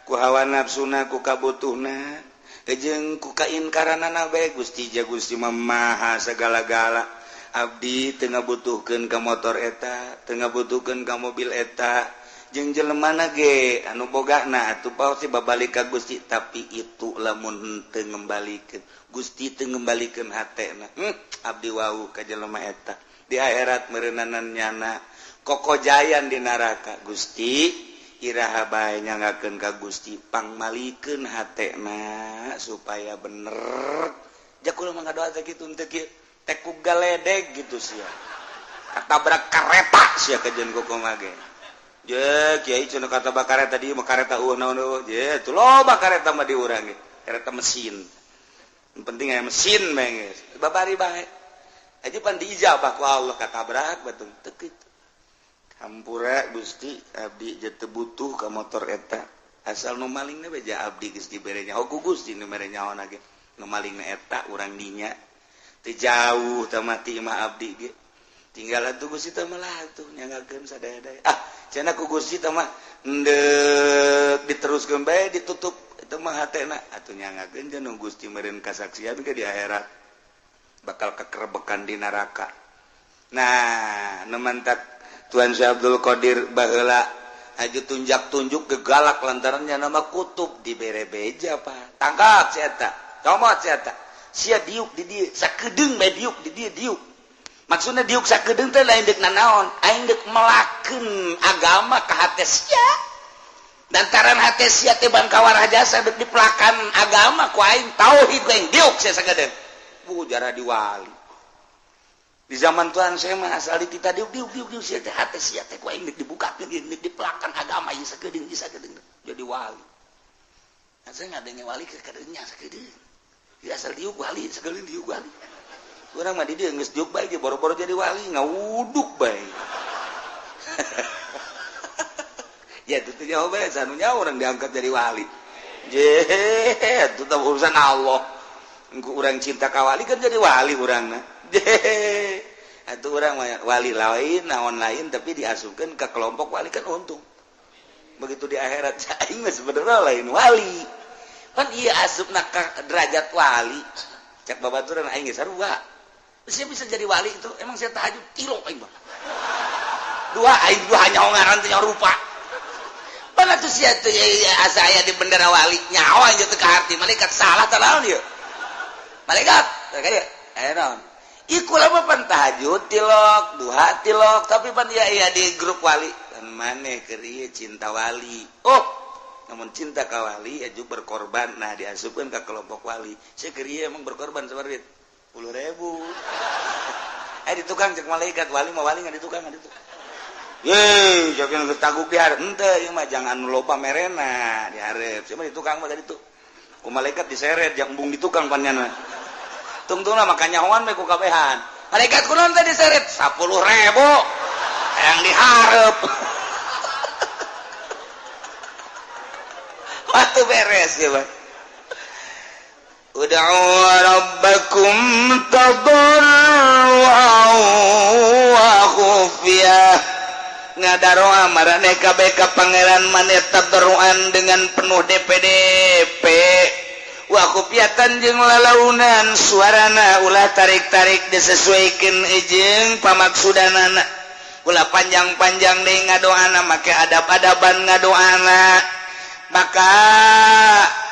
[SPEAKER 1] ku hawa nafsuna ku kabutuhna jeung ku kainkaranana bae Gusti ja Gusti mah maha sagala-gala. Abdi teu ngabutuhkeun ka motor eta, teu ngabutuhkeun ka mobil eta, jeung jelemana ge anu bogana atuh pasti babalik ka Gusti, tapi itu lamun teu ngembalikeun Gusti teu ngembalikeun hatena. Abdi wau ka jelema eta di akhirat meureunanan nyana kokojayan di neraka. Gusti iraha bae nyangakeun ka Gusti pangmalikeun hatena supaya bener. Ja kula mah ngadoa teh kitu teu kieu teh ku galedeg gitu sia. Katabrak kareta sia kajeun kumaha ge. Je kiai cenah katabrak kareta di mah kareta eueuh naon eueuh. Je tuh loba kareta mah di urang ge. Kareta mesin. Yang penting aya mesin bae geus. Babari bae. Aja pan diijabah ku Allah katabrak batung teu kitu. Hampura Gusti abdi je teu butuh ka motor eta asal nu malingna bae ja abdi geus dibere nyaho ku Gusti nu mere nyaho ge nu malingna eta urang dinya teu jauh teh mah ti imah abdi ge tinggal atuh Gusti teh mah lah atuh nyangakeun sadaya-daya ah cenah ku Gusti teh mah endek diteruskeun bae ditutup eta mah hatena atuh nyangakeun jeung Gusti meureun kasaksian ke di akhirat bakal kekerebekan di neraka. Nah nu mantak Tuan Syekh Abdul Qadir baheula haju tunjak-tunjuk gegalak lantarannya nama kutub dibere beja pak tangkap si eta comot si eta sia diuk di dieu sakedeung bae diuk di dieu diuk maksudna diuk sakedeung teh lain deuk nanaon aing deuk melakeun agama ka hate sia lantaran hate sia teh bangkawarah jasa deuk dipelakan agama ku aing tauhid aing diuk sia sakedeung bu jarah diwali. Di zaman Tuhan saya mah asal kita diuk diuk diuk diuk sia teh hate sia teh ku aing deuk dibukakeun deuk dipelakan agama ieu sakedeung ieu sakedeung jadi wali. Nah, saya ngadenge wali ke kadeunya sakedeung. Di asal diuk wali sakedeung diuk wali. Urang mah di dieu geus diuk bae boro-boro jadi wali ngawuduk bae. Ya itu jawab bae sanunya orang diangkat jadi wali. Je, itu urusan Allah. Engku urang cinta ka wali kan jadi wali urangna. Je, atuh urang wali lain naon lain tapi diasupkeun ke kelompok wali kan untung. Begitu di akhirat aing mah sebenarnya lain wali. Kan ieu asupna ka derajat wali. Cek babaturan aing geus sarua. Saya bisa jadi wali itu emang saya tahajud tilok aing mah. Dua aing dua nyaho ngaran teh rupa. Mana tuh sia teh asa aya di bendera wali nyawa aing teu kaharti malaikat salah tah naon ieu. Malaikat kaya aya naon. Ieu kula mah pan tahajud tilok, duha tilok, tapi pan ieu aya di grup wali. Dan maneh keur ieu cinta wali. Oh, namun cinta ka wali aju berkorban. Nah diasupkeun ka kelompok wali. Sia keur ieu emang berkorban sabar duit 10.000. Eh di tukang cek malaikat wali mah wali nggak di tukang nggak di tukang. Ye, jangan taguk di hareup henteu ieu mah jangan loba merena di hareup. Sia mah di tukang mah tadi tuh. Ku malaikat diseret jang embung di tukang pannyana. Tungtungna maka nyahoan we ku kabehan. Malaikat kunaon teh diseret 10.000 yang dihareup. Waktu beres ya, Pak. Ud'u rabbakum tadarruan wa khufyah. Ngadaroa marane kabeh ka pangeran maneh tadarruan dengan penuh DPDP. Wa khufyatan jeung lalaunan suarana ulah tarik-tarik disesuaikan jeung pamaksudanana. Ulah panjang-panjang deui ngadoana make adab-adaban ngadoana. Maka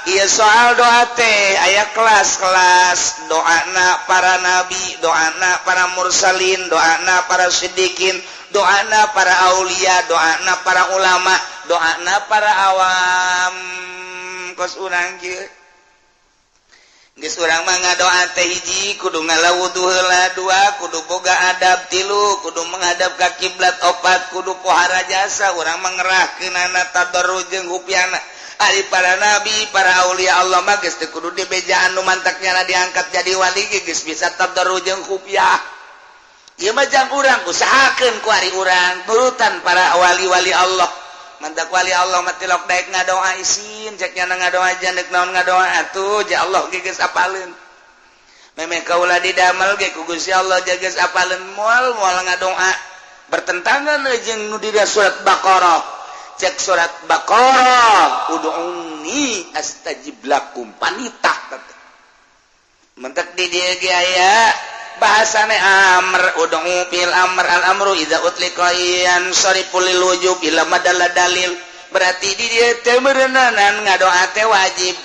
[SPEAKER 1] ieu soal doa teh aya kelas-kelas doana para nabi, doana para mursalin, doana para siddiqin, doana para aulia, doana para ulama, doana para awam. Kos urang kieu geus urang mah ngadoa teh hiji kudu ngalawudu heula, dua kudu boga adab, tilu kudu menghadap ka kiblat, opat kudu pohara jasa urang mah ngerahkeunana tadarru jeung hupiana. Ari para nabi, para aulia Allah mah geus teu kudu dibejaan nu mantaknya diangkat jadi wali ge geus bisa tadarru jeung hupiah. Ieu mah jang urang usahakeun ku ari urang nurutan para wali-wali Allah. Mantak wali Allah mah tilok daek ngadoa isin cek nya ngadoa janek naon ngadoa atuh ja Allah ge geus apaleun. Memeh kaula didamel ge ku Gusti Allah ja geus apaleun moal moal ngadoa bertentangan jeung nu di surat Baqarah. Cek surat Baqarah ud'uni astajib lakum panitah mentek di dieu ge aya bahasane amr ud'u bil amr al amru idza utliqa yansarifu lil wujub ila madalla dalil. Berarti di dieu teh meureunanan ngadoa teh wajib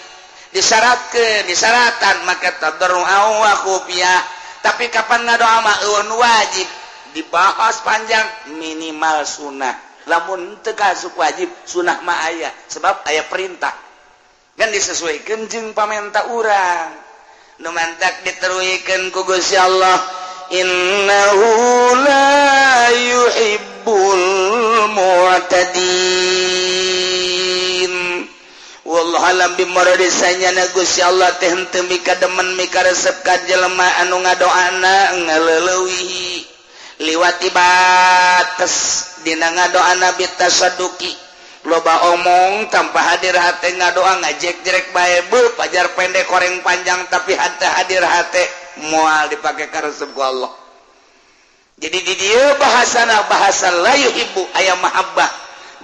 [SPEAKER 1] disyaratkeun disyaratan maka tadarru wa khufiyah. Tapi kapan ngadoa mah eueun wajib dibahas panjang minimal sunah. Lamun teu kasup wajib sunah mah aya sebab aya perintah kan disesuaikan jeung pamenta urang. Nu mantak diteruikeun ku Gusti Allah innahu la yuhibbul mu'tadin. Wallahu alam bimaradisanya Gusti Allah teh henteu mika demen mika resep ka jelema anu ngadoana ngaleuweuhi liwati bates dina ngadoana bitasadduqi. Loba omong tanpa hadir hate ngadoa ngajek-jerek bae beuh pajar pendek koreng panjang tapi hate hadir hate moal dipake karesep ku Allah. Jadi di dieu bahasana bahasa la yuhibbu aya mahabbah.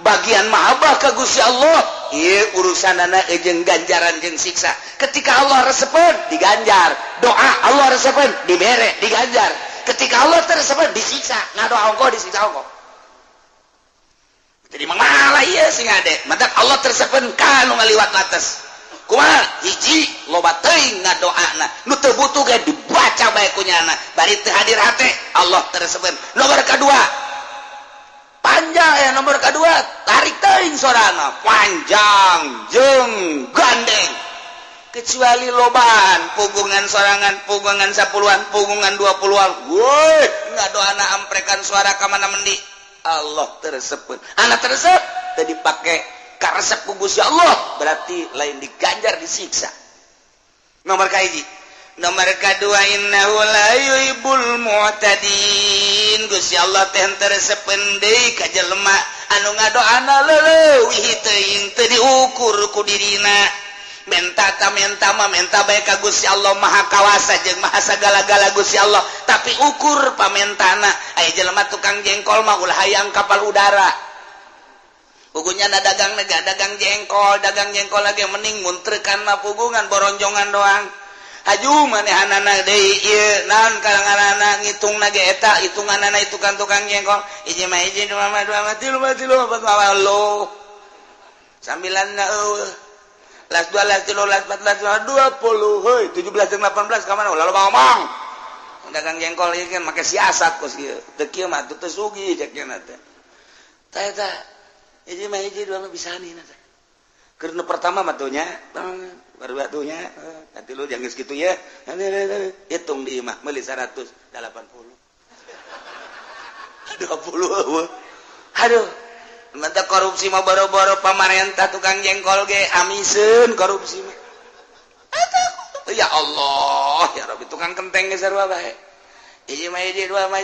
[SPEAKER 1] Bagian mahabbah ka Gusti Allah ieu urusanana jeung ganjaran jeung siksa. Ketika Allah resepeun diganjar, doa Allah resepeun dibere diganjar. Ketika Allah teresepeun disiksa, ngadoa ongkoh disiksa ongkoh. Jadi malah ieu sing ade, mantak Allah tersepen ka nu ngaliwat batas. Kumaha? Hiji loba teuing ngadoana, nu teu butuh ge dibaca bae ku nyana, bari teu hadir hate, Allah tersepen. Nomor kadua, panjang ya nomor kadua, tarik teuing sorana, panjang jeung gandeng. Kecuali lobaan pugungan sorangan, pugungan 10-an, pugungan 20-an. Woi, ngadoana amprekan suara ka mana mendi. Allah tersebut anak tersebut tadi pakai karesep ku Gusti Allah berarti lain diganjar disiksa. Nomor kahiji, Nomor kedua, innahu la yuhibbul mu'tadin. Gusti Allah teh teu resepeun deui ka jelema anu ngadoana leuwih teuing, teu diukur ku dirina. Menta ta menta mah menta bae ka Gusti Allah, Maha Kawasa jeung Maha sagala-gala Gusti Allah, tapi ukur pamentana. Aya jelema tukang jengkol mah ulah hayang kapal udara. Pugunya na dagang nega dagang jengkol, dagang jengkol lagi mending muntrekan mah pugungan boronjongan doang. Haju manehanana deui ieu naon kalanganana ngitung ge eta hitunganana itu kan tukang jengkol hiji mah hiji, dua mah dua mah, tilu mah tilu, empat mah lo sambilan na eueuh, las dua, las tilu, las empat, las lima, 20. Heuy, 17 jeung 18 ka mana? Lalu ngomong dagang jengkol ieu kan make siasat kos ieu teu kieu mah teu sugih cek nya teh. Tah, eta hiji mah hiji, dua mah bisa nih teh. Keur nu pertama mah tuh nya baru batunya nanti lu jangan segitu ya, hitung di imah meuli 180 20. Aduh, mantap korupsi mah, boro-boro pamarentah, tukang jengkol ge amiseun korupsi mah. Ya Allah ya Rabbi, tukang kenteng ge sarua bae. Hiji mah hiji, dua mah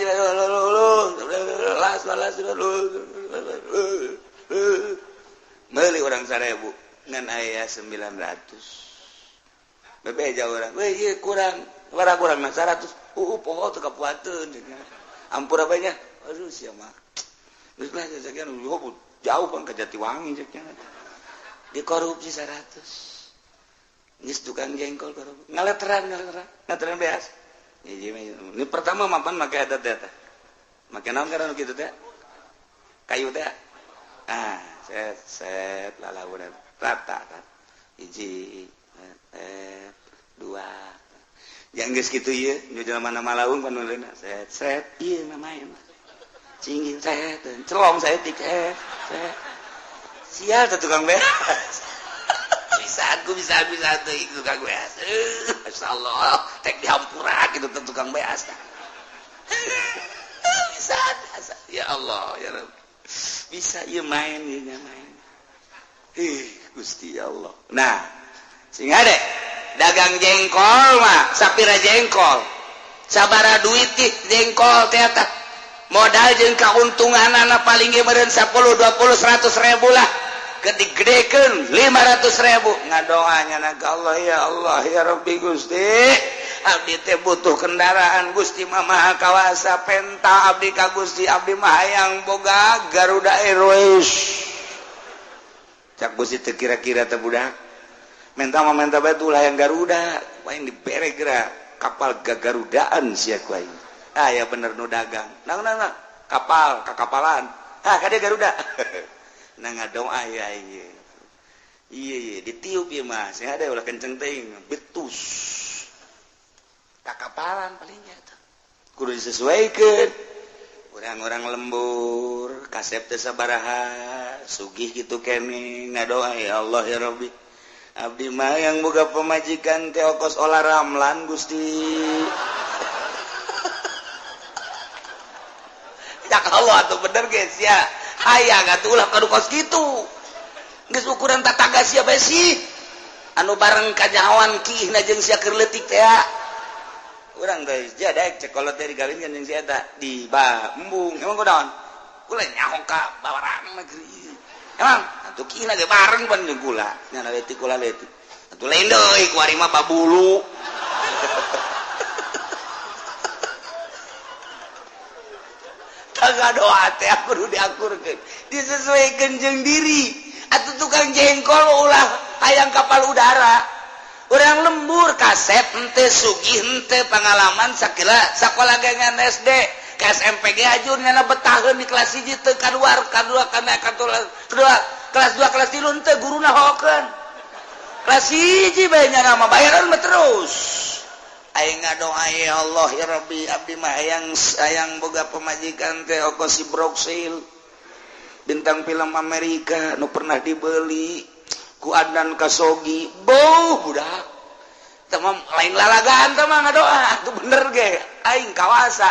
[SPEAKER 1] las las, meuli urang 1000 ngan aya 900. Bebeja urang, weh, ieu kurang warah, kurang mah 100. Poho teu kapuateun, ampura bae nya. Aduh, sia mah geus lah sekian jauh bang ke Jatiwangi ceknya. Dikorupsi 100. Geus tukang jengkol korupsi, ngaleteran ngaleteran ngaleteran beas. Ini pertama mapan make eta teh, make naon karena kitu teh, kayu teh. Ah, set set lalaunan rata kan, hiji, dua, yang geus kitu ieu nu jelema mana malaung panuleuna set set ieu main cingin set celong saeutik set set. Sial teh tukang beas. Bisa aku bisa bisa tuh tukang beas. Masyaallah, tek dihampura gitu tuh tukang beas. Bisa ya Allah ya Rabb, bisa ieu main ieu main. Ih, Gusti Allah. Nah, sing deh dagang jengkol mah sapira jengkol, sabara duit jengkol teh, modal jeung keuntungan anak paling ge meureun 10 20 100 ribu lah, digedekeun 500 ribu. Ngadoanya na ka Allah, ya Allah ya Rabbi Gusti, abdi teh butuh kendaraan. Gusti mah Maha Kawasa, penta abdi ka Gusti, abdi mah hayang boga Garuda Airways. Cak Gusti teh, kira-kira teh budak menta mah menta bae ulah yang Garuda, lain dibere geura kapal gagarudaan sia ku aing. Ah ya bener, nu dagang nang nang nang kapal kakapalan, ah kade Garuda. Nah, ngadoa ya, iya iya iya, ditiup ya mas ya, ada ulah kenceng teuing betus kakapalan palingnya tuh. Kudu disesuaikan. Orang-orang lembur kasep teh sabaraha sugih gitu kene ngadoa, ya Allah ya Rabbi, abdi mah yang boga pemajikan teh kos Olla Ramlan, Gusti. Ya Allah tuh bener guys ya, hayang atuh ulah kadu kos kitu, geus ukuran tataga sia bae sih anu bareng kanyahoan kiihna jeung sia keur leutik teh. Urang teh daek cek kolot teh digawinkeun jeung si eta di ba embung. Emang kunaon kula nyaho ka bawarang negeri? Emang atuh kiihna ge bareng pan jeung kula nya, leutik kula leutik atuh, lain deui kuari mah babulu. Tangga doa teh kudu diakurkeun, disesuaikan jeung diri. Atuh tukang jengkol ulah hayang kapal udara. Orang lembur kasep henteu, sugih henteu, pengalaman sakila sakola ge ngan SD ke SMP ge ajur nyana betaheun di kelas 1 teu kaluar, kadua kana kedua kelas 2 kelas 3 henteu, guruna hokeun kelas 1 bae nyana mah bayaran mah terus. Aing ngadoa, ya Allah ya Rabbi, abdi mah hayang hayang boga pemajikan teh oko si Broksil, bintang film Amerika nu pernah dibeli ku Adnan Kasogi. Boh budak teman lain lalagaan teh mah ngadoa atuh bener ge aing kawasa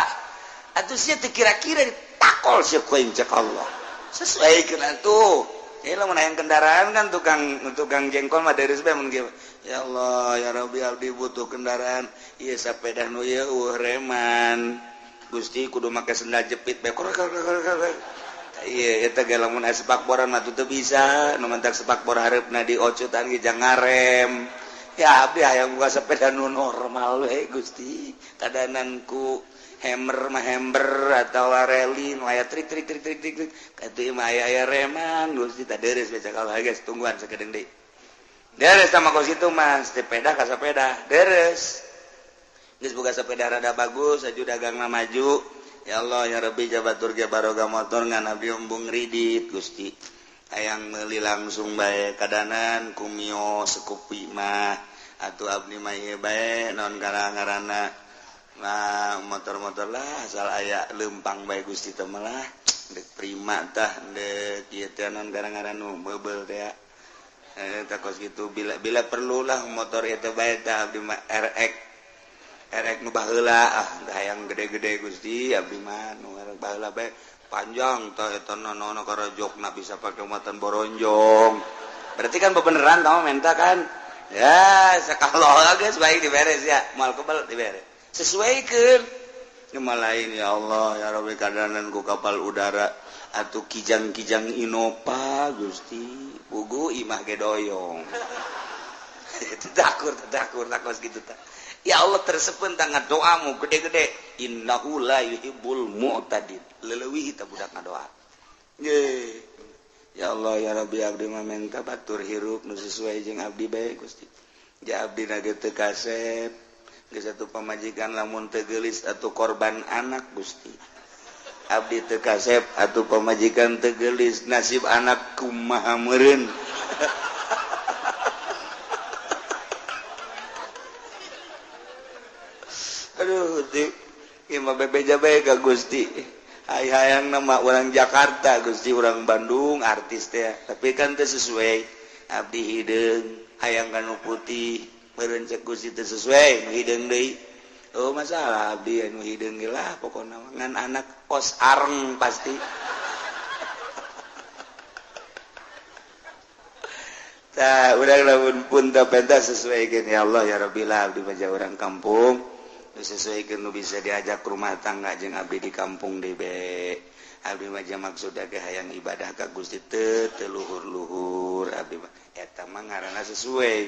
[SPEAKER 1] atuh sia teu kira-kira ditakol sia ku aing. Cek Allah, sesuaikeun atuh. Ini lamun hayang kendaraan kan tukang tukang jengkol mah dari bae mun kieu. Ya Allah, ya Rabbi, abdi butuh kendaraan. Ieu sepeda nu ieu euweuh reman. Gusti, kudu make sendal jepit bae. Iya, eta ge lamun aya sepakboran mah teu bisa, nu mantak sepakbor hareupna diocutan ge jang ngarem. Ya, abdi hayang buka sepeda nu normal we, Gusti. Kadanan ku hammer mah hammer atau rally nu aya trik trik trik trik trik trik. Katuh mah aya aya reman, Gusti. Tah, deres baca kalau guys, tungguan sakedeung deui. Deres sama kos itu mas, sepeda ka sepeda, deres. Geus boga sepeda rada bagus, aju dagangna maju. Ya Allah, ya Rabbi, jabatur ge baroga motor ngan abdi embung ridit, Gusti. Hayang meuli langsung bae kadanan ku Mio Scoopy mah atuh abdi mah ieu bae non ngaranna. Nah, motor-motor lah asal aya lempang bae, Gusti, teh lah dek Prima tah, dek ieu teh non ngaran nu meubel teh eh tah kos gitu. Bila bila perlulah motor itu bae tah abdi mah RX RX nu baheula. Ah, hayang gede-gede, Gusti, abdi mah nu RX baheula bae, panjang tah eta nono karajokna bisa pake muatan boronjong. Berarti kan bebeneran kamu minta kan ya sekalo geus baik diberes ya, moal kebel dibere sesuaikan. Lain, ya Allah, ya Rabbi, kadanan ku kapal udara atau kijang-kijang Innova, Gusti, pugu imah ge doyong. Takur takur takos gitu tak. Ya Allah, tersepen tangan doamu gede-gede. Innahu la yuhibbul mu'tadin, leleuwih ta budak ngadoa. Ye ya Allah, ya Rabbi, abdi mah menta batur hirup nu sesuai jeung abdi bae, Gusti. Ja abdi na ge teu kasep geus satu pamajikan lamun teu geulis atau korban anak. Gusti, abdi teu kasep atau pamajikan teu geulis, nasib anak kumaha meureun? Aduh, Gusti, ieu mah bebeja bae ka Gusti. Hay hayang nama orang Jakarta, Gusti, orang Bandung, artis teh, tapi kan teu sesuai. Abdi hideung, hayang kanu putih meureun, cek Gusti teu sesuai nu hideung deui. Oh, masalah abdi anu hideung ge lah pokona ngan anak kos areng pasti. Tah, urang lamun pun teu pentas sesuaikeun, ya Allah, ya Rabbi lah, abdi mah orang kampung sesuaikan nu bisa diajak rumah tangga jeung abdi di kampung DB. Abdi mah maksud ge hayang ibadah ka Gusti teu teu luhur-luhur abdi mah. Eta mah ngaranna sesuai.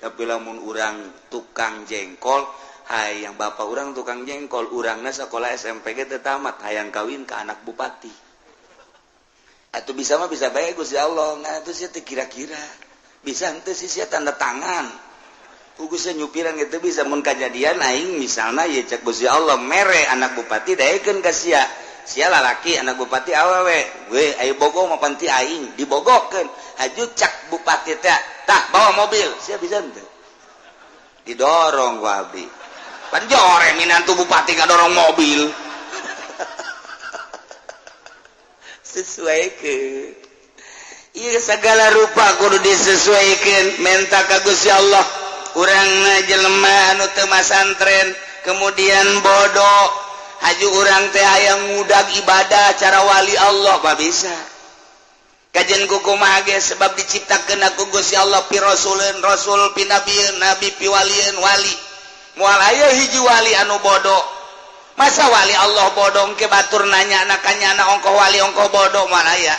[SPEAKER 1] Tapi lamun urang tukang jengkol, hayang bapak urang tukang jengkol, urangna sekolah SMP ge teu tamat, hayang kawin ke anak bupati atau bisa mah bisa bae, Gusti Allah. Nah, itu sih kira-kira bisa henteu sih sia tanda tangan. Gusti nyupiran gitu bisa mun kajadian aing misalnya ya cek Gusti Allah mere anak bupati daekeun ka sia, sia lalaki, anak bupati awewe we, ayo bogo mah panti aing dibogokeun, haju cak bupati teh tah bawa mobil, sia bisa henteu? Didorong ku abdi pan jore, minantu bupati ngadorong mobil. Sesuai ke. Iya, segala rupa kudu disesuaikan menta ka Gusti Allah. Urang jelema anu teu masantren kemudian bodoh, haju urang teh hayang ngudag ibadah cara wali Allah mah bisa kajian kumaha ge, sebab diciptakeun ku Gusti Allah pi rasuleun rasul, pi nabieun nabi, pi walieun wali. Moal aya hiji wali anu bodoh. Masa wali Allah bodoh? Ke batur nanya nakanya ongkoh wali ongkoh bodoh, moal aya.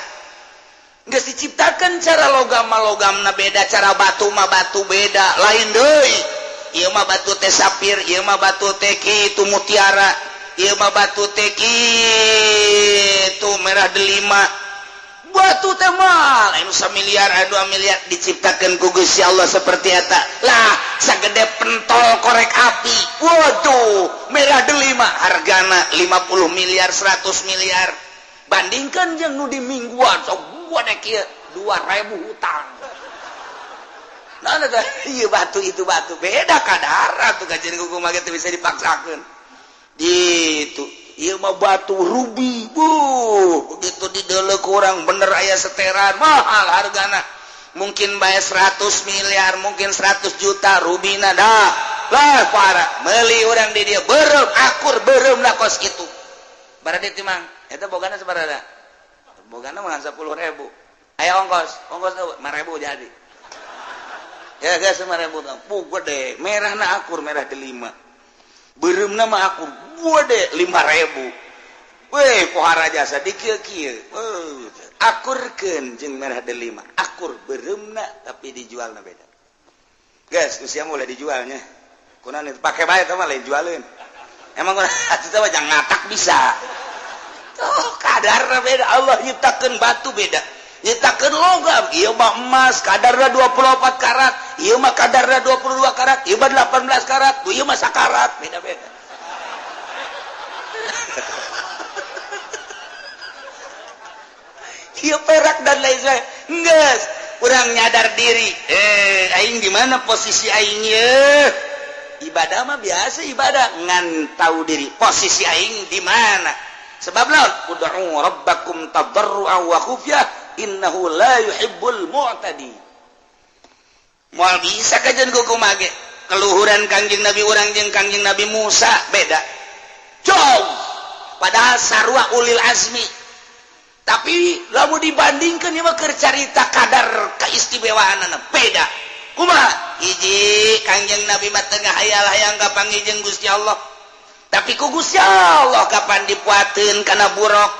[SPEAKER 1] Geus diciptakan cara logam mah logamna beda, cara batu mah batu beda, lain deui. Ieu mah batu teh sapir, ieu mah batu teh kitu mutiara, ieu mah batu teh kitu merah delima. Batu teh mah lain samiliar, 2 miliar diciptakan ku Gusti Allah seperti eta lah, sagede pentol korek api. Waduh, merah delima hargana 50 miliar, 100 miliar. Bandingkan jeung nu di mingguan sok gua dek kieu 2000 hutang. Nah, nah, iya batu itu batu beda kadar tuh, kajian kumaha ge bisa dipaksakeun gitu. Ieu mah batu ruby bu, begitu dideuleu kurang bener aya seteran, mahal hargana, mungkin bayar 100 miliar, mungkin 100 juta rubina dah lah. Para meuli urang di dia beureum akur beureum lah kos kitu. Berarti timang eta bogana sabaraha? Bogana mah 10.000. Aya ongkos, ongkos 5.000 jadi. Ya guys, 5.000. Puh gede, merahna akur merah delima. Beureumna mah akur gede 5.000. Weh, pohara jasa di kieu-kieu. Akurkeun jeung merah delima. Akur beureumna tapi dijualna beda. Guys, usia mulai dijualnya. Kunaon itu pake bae teh mah lain jualeun. Emang atuh mah jangan ngatak bisa. Tuh kadarna beda, Allah nyiptakeun batu beda. Nyiptakeun logam, ieu mah emas kadarna 24 karat, ieu mah kadarna 22 karat, ieu mah 18 karat, ieu mah sakarat, beda-beda. Ieu perak dan lain sebagainya. Geus, urang nyadar diri, aing di mana posisi aing ye? Ibadah mah biasa ibadah, ngan tahu diri posisi aing di mana. Sebab naon? Ud'u rabbakum tadarruan wa khufyah innahu la yuhibbul mu'tadi. Moal bisa kajian kumaha ge. Keluhuran Kangjeng Nabi urang jeung Kangjeng Nabi Musa beda. Jauh. Padahal sarua ulil azmi. Tapi lamun dibandingkeun ieu mah keur carita kadar keistimewaanana beda. Kumaha? Hiji Kangjeng Nabi mah teu ngahayal-hayang kapanggih jeung Gusti Allah. Tapi ku Gusti Allah kapan dipuateun kana buruk.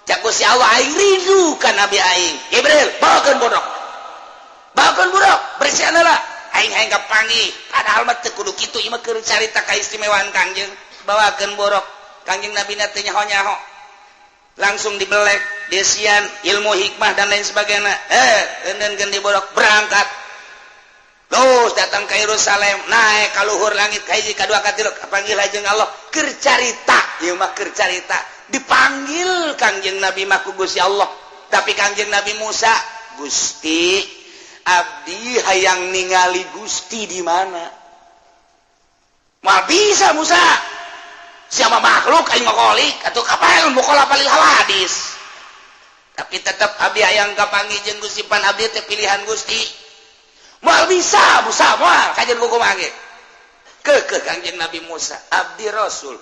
[SPEAKER 1] Cak Gusti Allah aing rindu ka Nabi aing. Jibril bawakeun buruk. Bawakeun buruk, bersihan lah. Aing hayang kapanggih. Padahal mah teu kudu kitu ieu mah keur carita kaistimewaan Kangjeng. Bawakeun buruk. Kangjeng Nabi na teu nyaho-nyaho. Langsung dibelek, desian, ilmu hikmah dan lain sebagainya. Eundeun di buruk berangkat. Terus datang ke Yerusalem, naik ka luhur langit ka hiji ka dua ka tilu, kapanggil jeung Allah keur carita, ieu mah keur carita. Dipanggil Kangjeng Nabi mah ku Gusti Allah. Tapi Kangjeng Nabi Musa, Gusti, abdi hayang ningali Gusti di mana? Moal bisa Musa. Siapa makhluk aing ngokolik atuh kapan mukhalafah hawadis. Tapi tetep abdi hayang kapanggih jeung Gusti pan abdi teh pilihan Gusti. Moal bisa Musa moal kajian kumaha ge. Keukeuh Kangjeng Nabi Musa, abdi Rasul.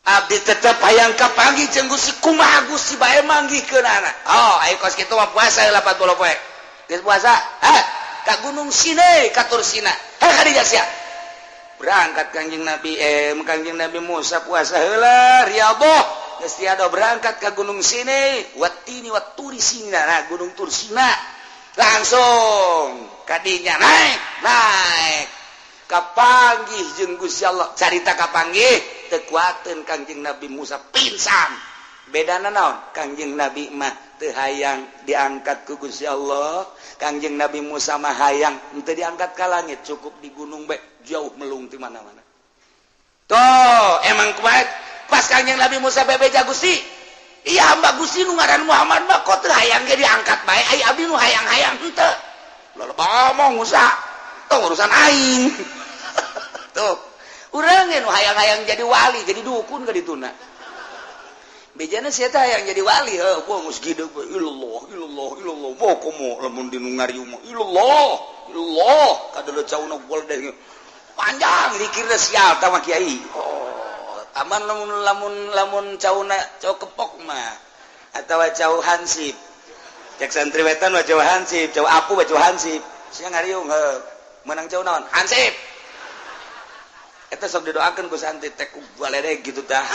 [SPEAKER 1] Abdi tetep hayang kapanggih jeung Gusti kumaha Gusti bae manggihkeunana. Oh, aya kos kitu mah puasa 80 poe. Geus puasa, ha? Ka Gunung Sinai, ka Tur Sina. Heh ka dieu sia. Berangkat Kangjeng Nabi Kangjeng Nabi Musa puasa heula riyadhah. Geus tiada berangkat ka Gunung Sinai, watini waturi Sina, nah Gunung Tur Sina. Langsung kadinya naik, naik. Kapanggih jeung Gusti Allah. Carita kapanggih teu kuateun Kangjeng Nabi Musa pingsan. Bedana naon? Kangjeng Nabi mah teu hayang diangkat ku Gusti Allah. Kangjeng Nabi Musa mah hayang henteu diangkat ka langit, cukup di gunung bae jauh melung ti mana-mana. Tuh, emang kuat pas Kangjeng Nabi Musa bebeja Gusti. Iya hamba Gusti nu ngaran Muhammad mah kok teu hayang ge diangkat bae, ai abdi nu hayang-hayang henteu. Loba ngomong Musa, tuh urusan aing. Tuh, urang ge nu hayang-hayang jadi wali, jadi dukun ka dituna. Bejana sia teh hayang jadi wali, heuh, gua geus gede ilallah, ilallah, ilallah. Moh komo lamun di nu ngariung mah ilallah, ilallah, kadeuleut cauna gol deh. Panjang dikirna sial tah mah kiai. Oh, aman lamun lamun lamun cauna cau kepok mah atawa cau hansip. Cek santri wetan mah cau hansip, cau apu mah cau hansip. Sia ngariung heuh, meunang cau naon? Hansip. Eta sok didoakeun ku santri teh ku baledeg gitu tah.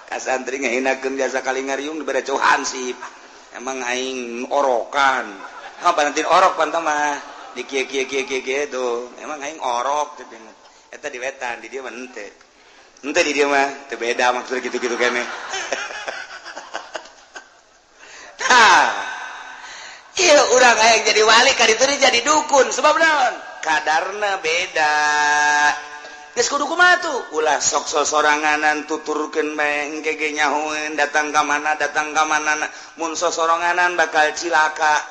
[SPEAKER 1] Ka santri ngahinakeun jasa kali ngariung dibere cau hansip. Emang aing orokan. Ha panantin orok pan mah di kieu kieu kieu kieu kieu tuh. Emang aing orok teh. Eta di wetan di dieu mah henteu. Henteu di dieu mah teu beda maksudnya gitu-gitu keneh. Tah. Ieu urang hayang jadi wali ka ditu jadi dukun sebab naon? Kadarna beda. Geus kudu kumaha tuh? Ulah sok sosoranganan tuturkeun bae engke ge nyahoeun datang ka mana mun sosoranganan bakal cilaka.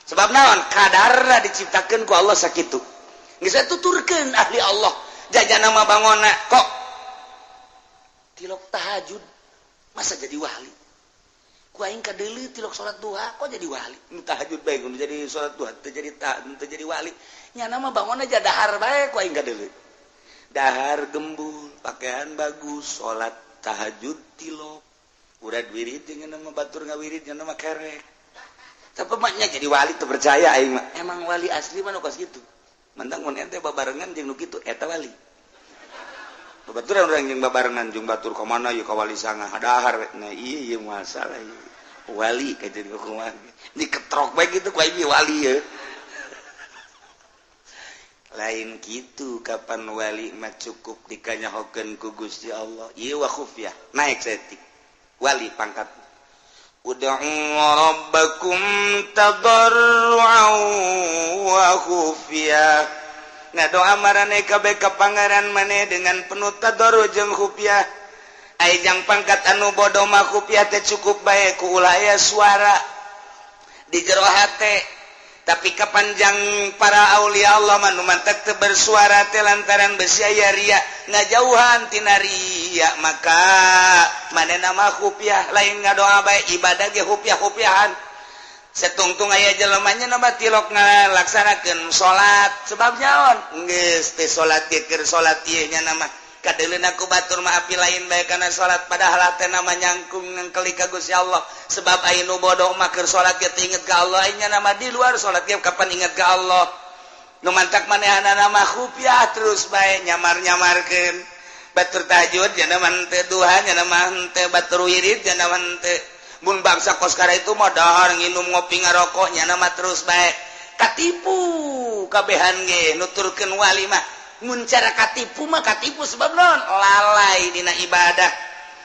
[SPEAKER 1] Sebab naon? Kadarna diciptakeun ku Allah sakitu. Geus tuturkeun ahli Allah. Jajana mah bangona kok tilok tahajud masa jadi wali. Ku aing kadeuleu tilok salat duha kok jadi wali. Nu tahajud bae nu jadi salat duha teu jadi teu jadi wali. Nyana mah bangona dahar bae ku aing kadeuleu. Dahar gembul, pakaian bagus, salat tahajud tilok. Urad wirid jeung nama batur ngawirid jeung nama kerek. Tapi maknya jadi wali teu percaya aing mah. Emang wali asli mah nu kos kitu. Mentang mun ente babarengan jeung nu kitu eta wali. Babaturan urang jeung babarengan jeung batur ka mana ieu ka wali sanga dahar we. Nah ieu ieu masalah ieu. Wali ka jadi kumaha. Diketrok bae kitu ku aing wali ye. Lain gitu kapan wali mah cukup dikanyahokeun ku Gusti Allah. Ieu wa khufyah naik saeutik. Wali pangkat. Ud'u rabbakum tadarruan wa khufyah. Ngadoa marane kabeh ka pangeran maneh dengan penuh tadarru jeung khufyah. Ai jang pangkat anu bodoh mah khufyah teh cukup bae ku ulah aya suara di jero hate. Tapi kapanjang para aulia Allah mah nu mantak teu bersuara teh lantaran besi aya ria ngajauhan tina ria, maka manehna mah khufyah lain ngadoa bae ibadah ge khufyah-khufyahan. Setungtung aya jelema nya mah tilok ngalaksanakeun salat sebab nyaon geus teh salat ge keur salat ieu nya mah kadeuleuna ku batur mah api lain bae kana salat padahal hatena mah nyangkung nangkeli ka Gusti Allah. Sebab aya nu bodoh mah keur salat ge teu inget ka Allah, aya nya mah di luar salat ge kapan inget ka Allah. Nu mantak manehanana mah khufyah terus bae nyamar-nyamarkeun batur tahajud nya mah henteu duha nya mah henteu batur wirid nya mah henteu. Mun bangsa koskara itu mah dahar nginum ngopi ngarokok nya mah terus bae katipu kabehan ge nuturkeun wali mah. Mun cara katipu mah katipu sebab non lalai dina ibadah.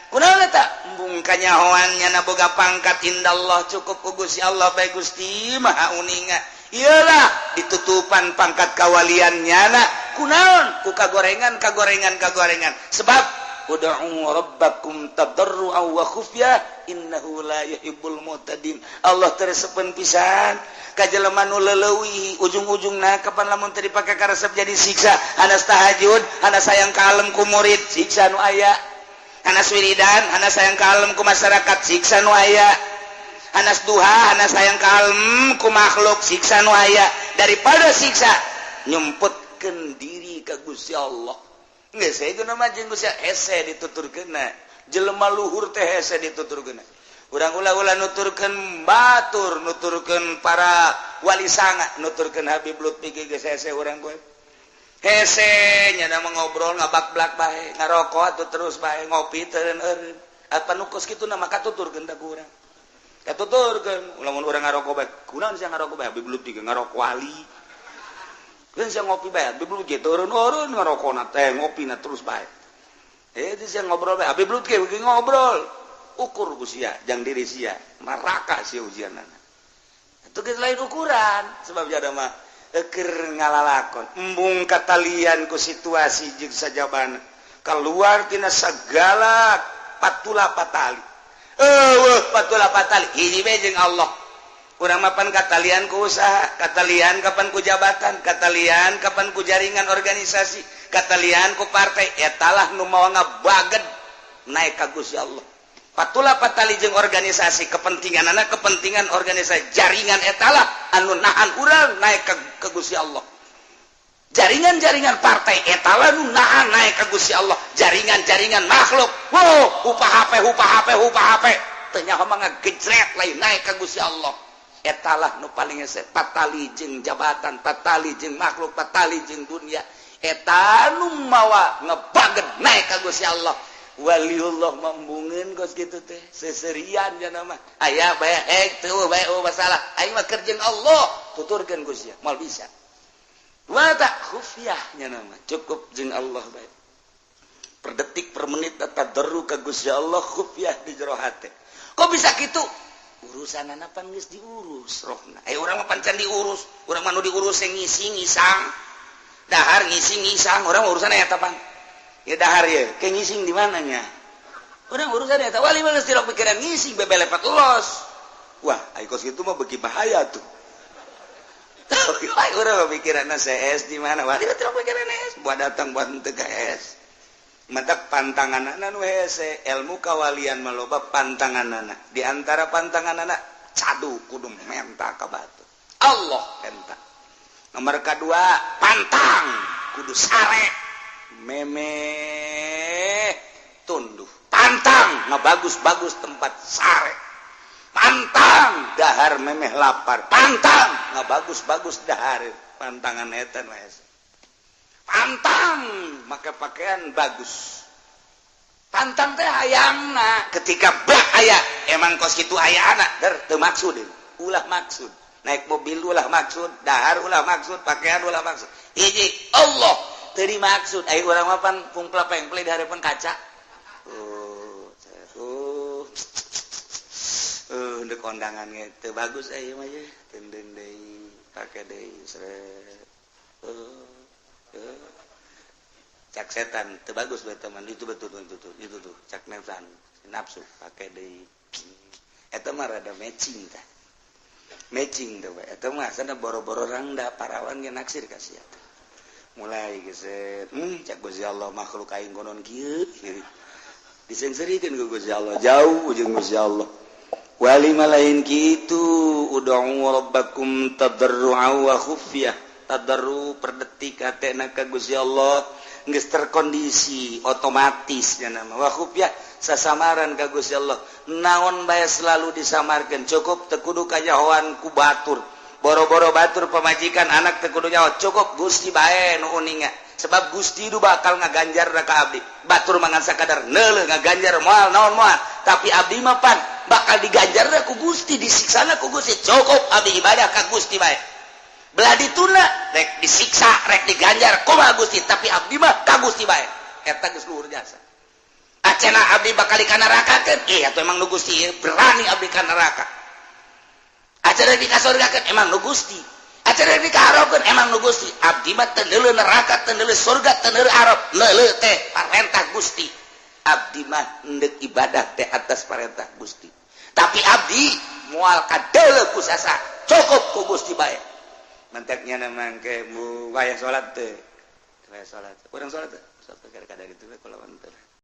[SPEAKER 1] Kunaon eta? Embung kanyahoan nyana boga pangkat indallah cukup ku Gusti Allah bae Gusti Maha uninga. Iyalah ditutupan pangkat kawalian nyana. Kunaon? Ku kagorengan kagorengan kagorengan. Sebab ud'u rabbakum tadarruan wa khufyah innahu la yuhibbul mu'tadin. Allah teresepeun pisan ka jelema nu leuwih ujung-ujungna kapan lamun teu dipake karesep jadi siksa. Hanas tahajud, hanas sayang kalem ku murid, siksa nu aya. Hanas wiridan, hanas sayang kalem ku masyarakat, siksa nu aya. Hanas duha, hanas sayang kalem ku makhluk, siksa nu aya. Daripada siksa nyumputkeun diri ka Gusti Allah. Geus itu nama jeung Gusti hese dituturkeunna. Jelema luhur teh hese dituturkeunna. Urang ulah-ulah nuturkeun batur, nuturkeun para wali sanga, nuturkeun Habib Lutfi ge geus hese urang gue. Hese nya mah ngobrol ngabak-blak bae, ngarokok atuh terus bae, ngopi teu eureun. Apa nu kos kitu na mah katuturkeun ta ku urang. Katuturkeun, lamun urang ngarokok bae, kunaon sia ngarokok bae Habib Lutfi ge ngarokok wali. Keun sia ngopi bae, Habib Lutfi ge eureun-eureun ngarokona teh ngopina terus bae. Itu sia ngobrol bae, Habib Lutfi ge ngobrol. Ukur ku sia, jang diri sia, neraka sia ujianana. Itu geus lain ukuran, sebab jada mah keur ngalalakon, embung katalian ku situasi jeung sajabana. Keluar tina segala patula patali. Eueuh patula patali, hiji bae jeung Allah. Urang mapan katalian ku usaha, katalian kapan ku jabatan, katalian kapan ku jaringan organisasi, katalian ku partai, etalah nu mawa ngabaged naik ka Gusti Allah. Patula patali jeung organisasi kepentingan anak kepentingan organisasi jaringan etalah anu nahan urang naik ke Gusti Allah. Jaringan-jaringan partai etalah nu nahan naik ke Gusti Allah. Jaringan-jaringan makhluk, wow, upah HP, upah HP, upah HP, teu nyaho mah ngagejret lain naik ke Gusti Allah. Etalah nu paling hese patali jeung jabatan, patali jeung makhluk, patali jeung dunia. Eta nu mawa ngebaget naik ka Gusti Allah. Waliullah mambungeun kos kitu teh seserian nya mah aya bae hek teu bae oh masalah aing mah keur jeung Allah tuturkeun Gusti moal bisa. Wa ta khufyah nya mah cukup jeung Allah bae. Per detik per menit tadarru ka Gusti Allah khufyah di jero hate. Kok bisa kitu? Urusanana pan geus diurus rohna. Urang mah pan can diurus, urang mah nu diurus ngisi ngisang. Dahar ngisi ngisang, urang urusan eta pan. Ya dahar ya, ke ngising di mananya? Urang urusan eta wali mah geus tilok pikiran ngising bebelepat los. Wah, ai kos kitu mah beuki bahaya tuh. Tapi urang mah pikiranna CS di mana? Wali mah tilok pikiran S, buat datang buat henteu ka S. Mantak pantanganana nu hese, ilmu kawalian mah loba pantanganana. Di antara pantanganana cadu kudu menta ka batu. Allah menta. Nomor kedua, pantang kudu sare. Memeh tunduh. Pantang ngabagus-bagus tempat sare. Pantang dahar memeh lapar. Pantang ngabagus-bagus dahar. Pantangan eta mah. Pantang make pakaian bagus. Pantang teh hayangna ketika bah aya emang kos kitu aya anak der teu maksud, ulah maksud naik mobil, ulah maksud dahar, ulah maksud pakaian, ulah maksud hiji Allah teu dimaksud. Ayo, urang mah pan pungpla pengple di hadapan kaca. Oh, oh, ndek kondangan ge teu bagus aya mah ye, tenden deui, pake deui, sret. Cak setan teu bagus bae teman itu, betul betul itu itu tuh cak nafsu nafsu, pake deui. Eta mah rada matching tah, matching tuh. Eta mah sana boro-boro rangda, parawan ge naksir ka sia. Mulai geset, cak Gusti Allah, makhluk aing konon kieu disengserikeun ku Gusti Allah, jauh jeung Gusti Allah. Wali mah lain kitu. Ud'u rabbakum tadarru'a wa khufyah. Tadarru per detik hatena ka Gusti Allah geus terkondisi otomatis nya nama. Wa khufyah, sasamaran ka Gusti Allah, naon bae selalu disamarkeun. Cukup, teu kudu kanyahoan ku batur, boro-boro batur, pamajikan, anak teu kudu nyaho. Cukup Gusti bae nu uninga, sebab Gusti itu bakal ngaganjar ka abdi. Batur mangan sakadar neuleuh, ngaganjar moal naon moal, tapi abdi mah pan bakal diganjar ku Gusti, disiksana ku Gusti. Cukup abdi ibadah ka Gusti bae. Belah dituna rek disiksa rek diganjar kumaha Gusti, tapi abdi mah ka Gusti bae. Eta geus luhur jasa. Acena abdi bakal dikanarakakeun, eh, atuh emang nu Gusti, berani abdi ka neraka. Acara di kasurgakeun, emang nu Gusti. Acara di kaharapkeun, emang nu Gusti. Abdi mah teu neuleuh neraka, teu neuleuh surga, teu neuleuh arab, neuleuh teh parentah Gusti. Abdi mah endek ibadah teh atas parentah Gusti, tapi abdi moal kadeuleuh ku sasa, cukup ku Gusti bae. Mantaknya mangke mu wayah salat teh, wayah salat urang salat teh sok kadang itu kulawan teh.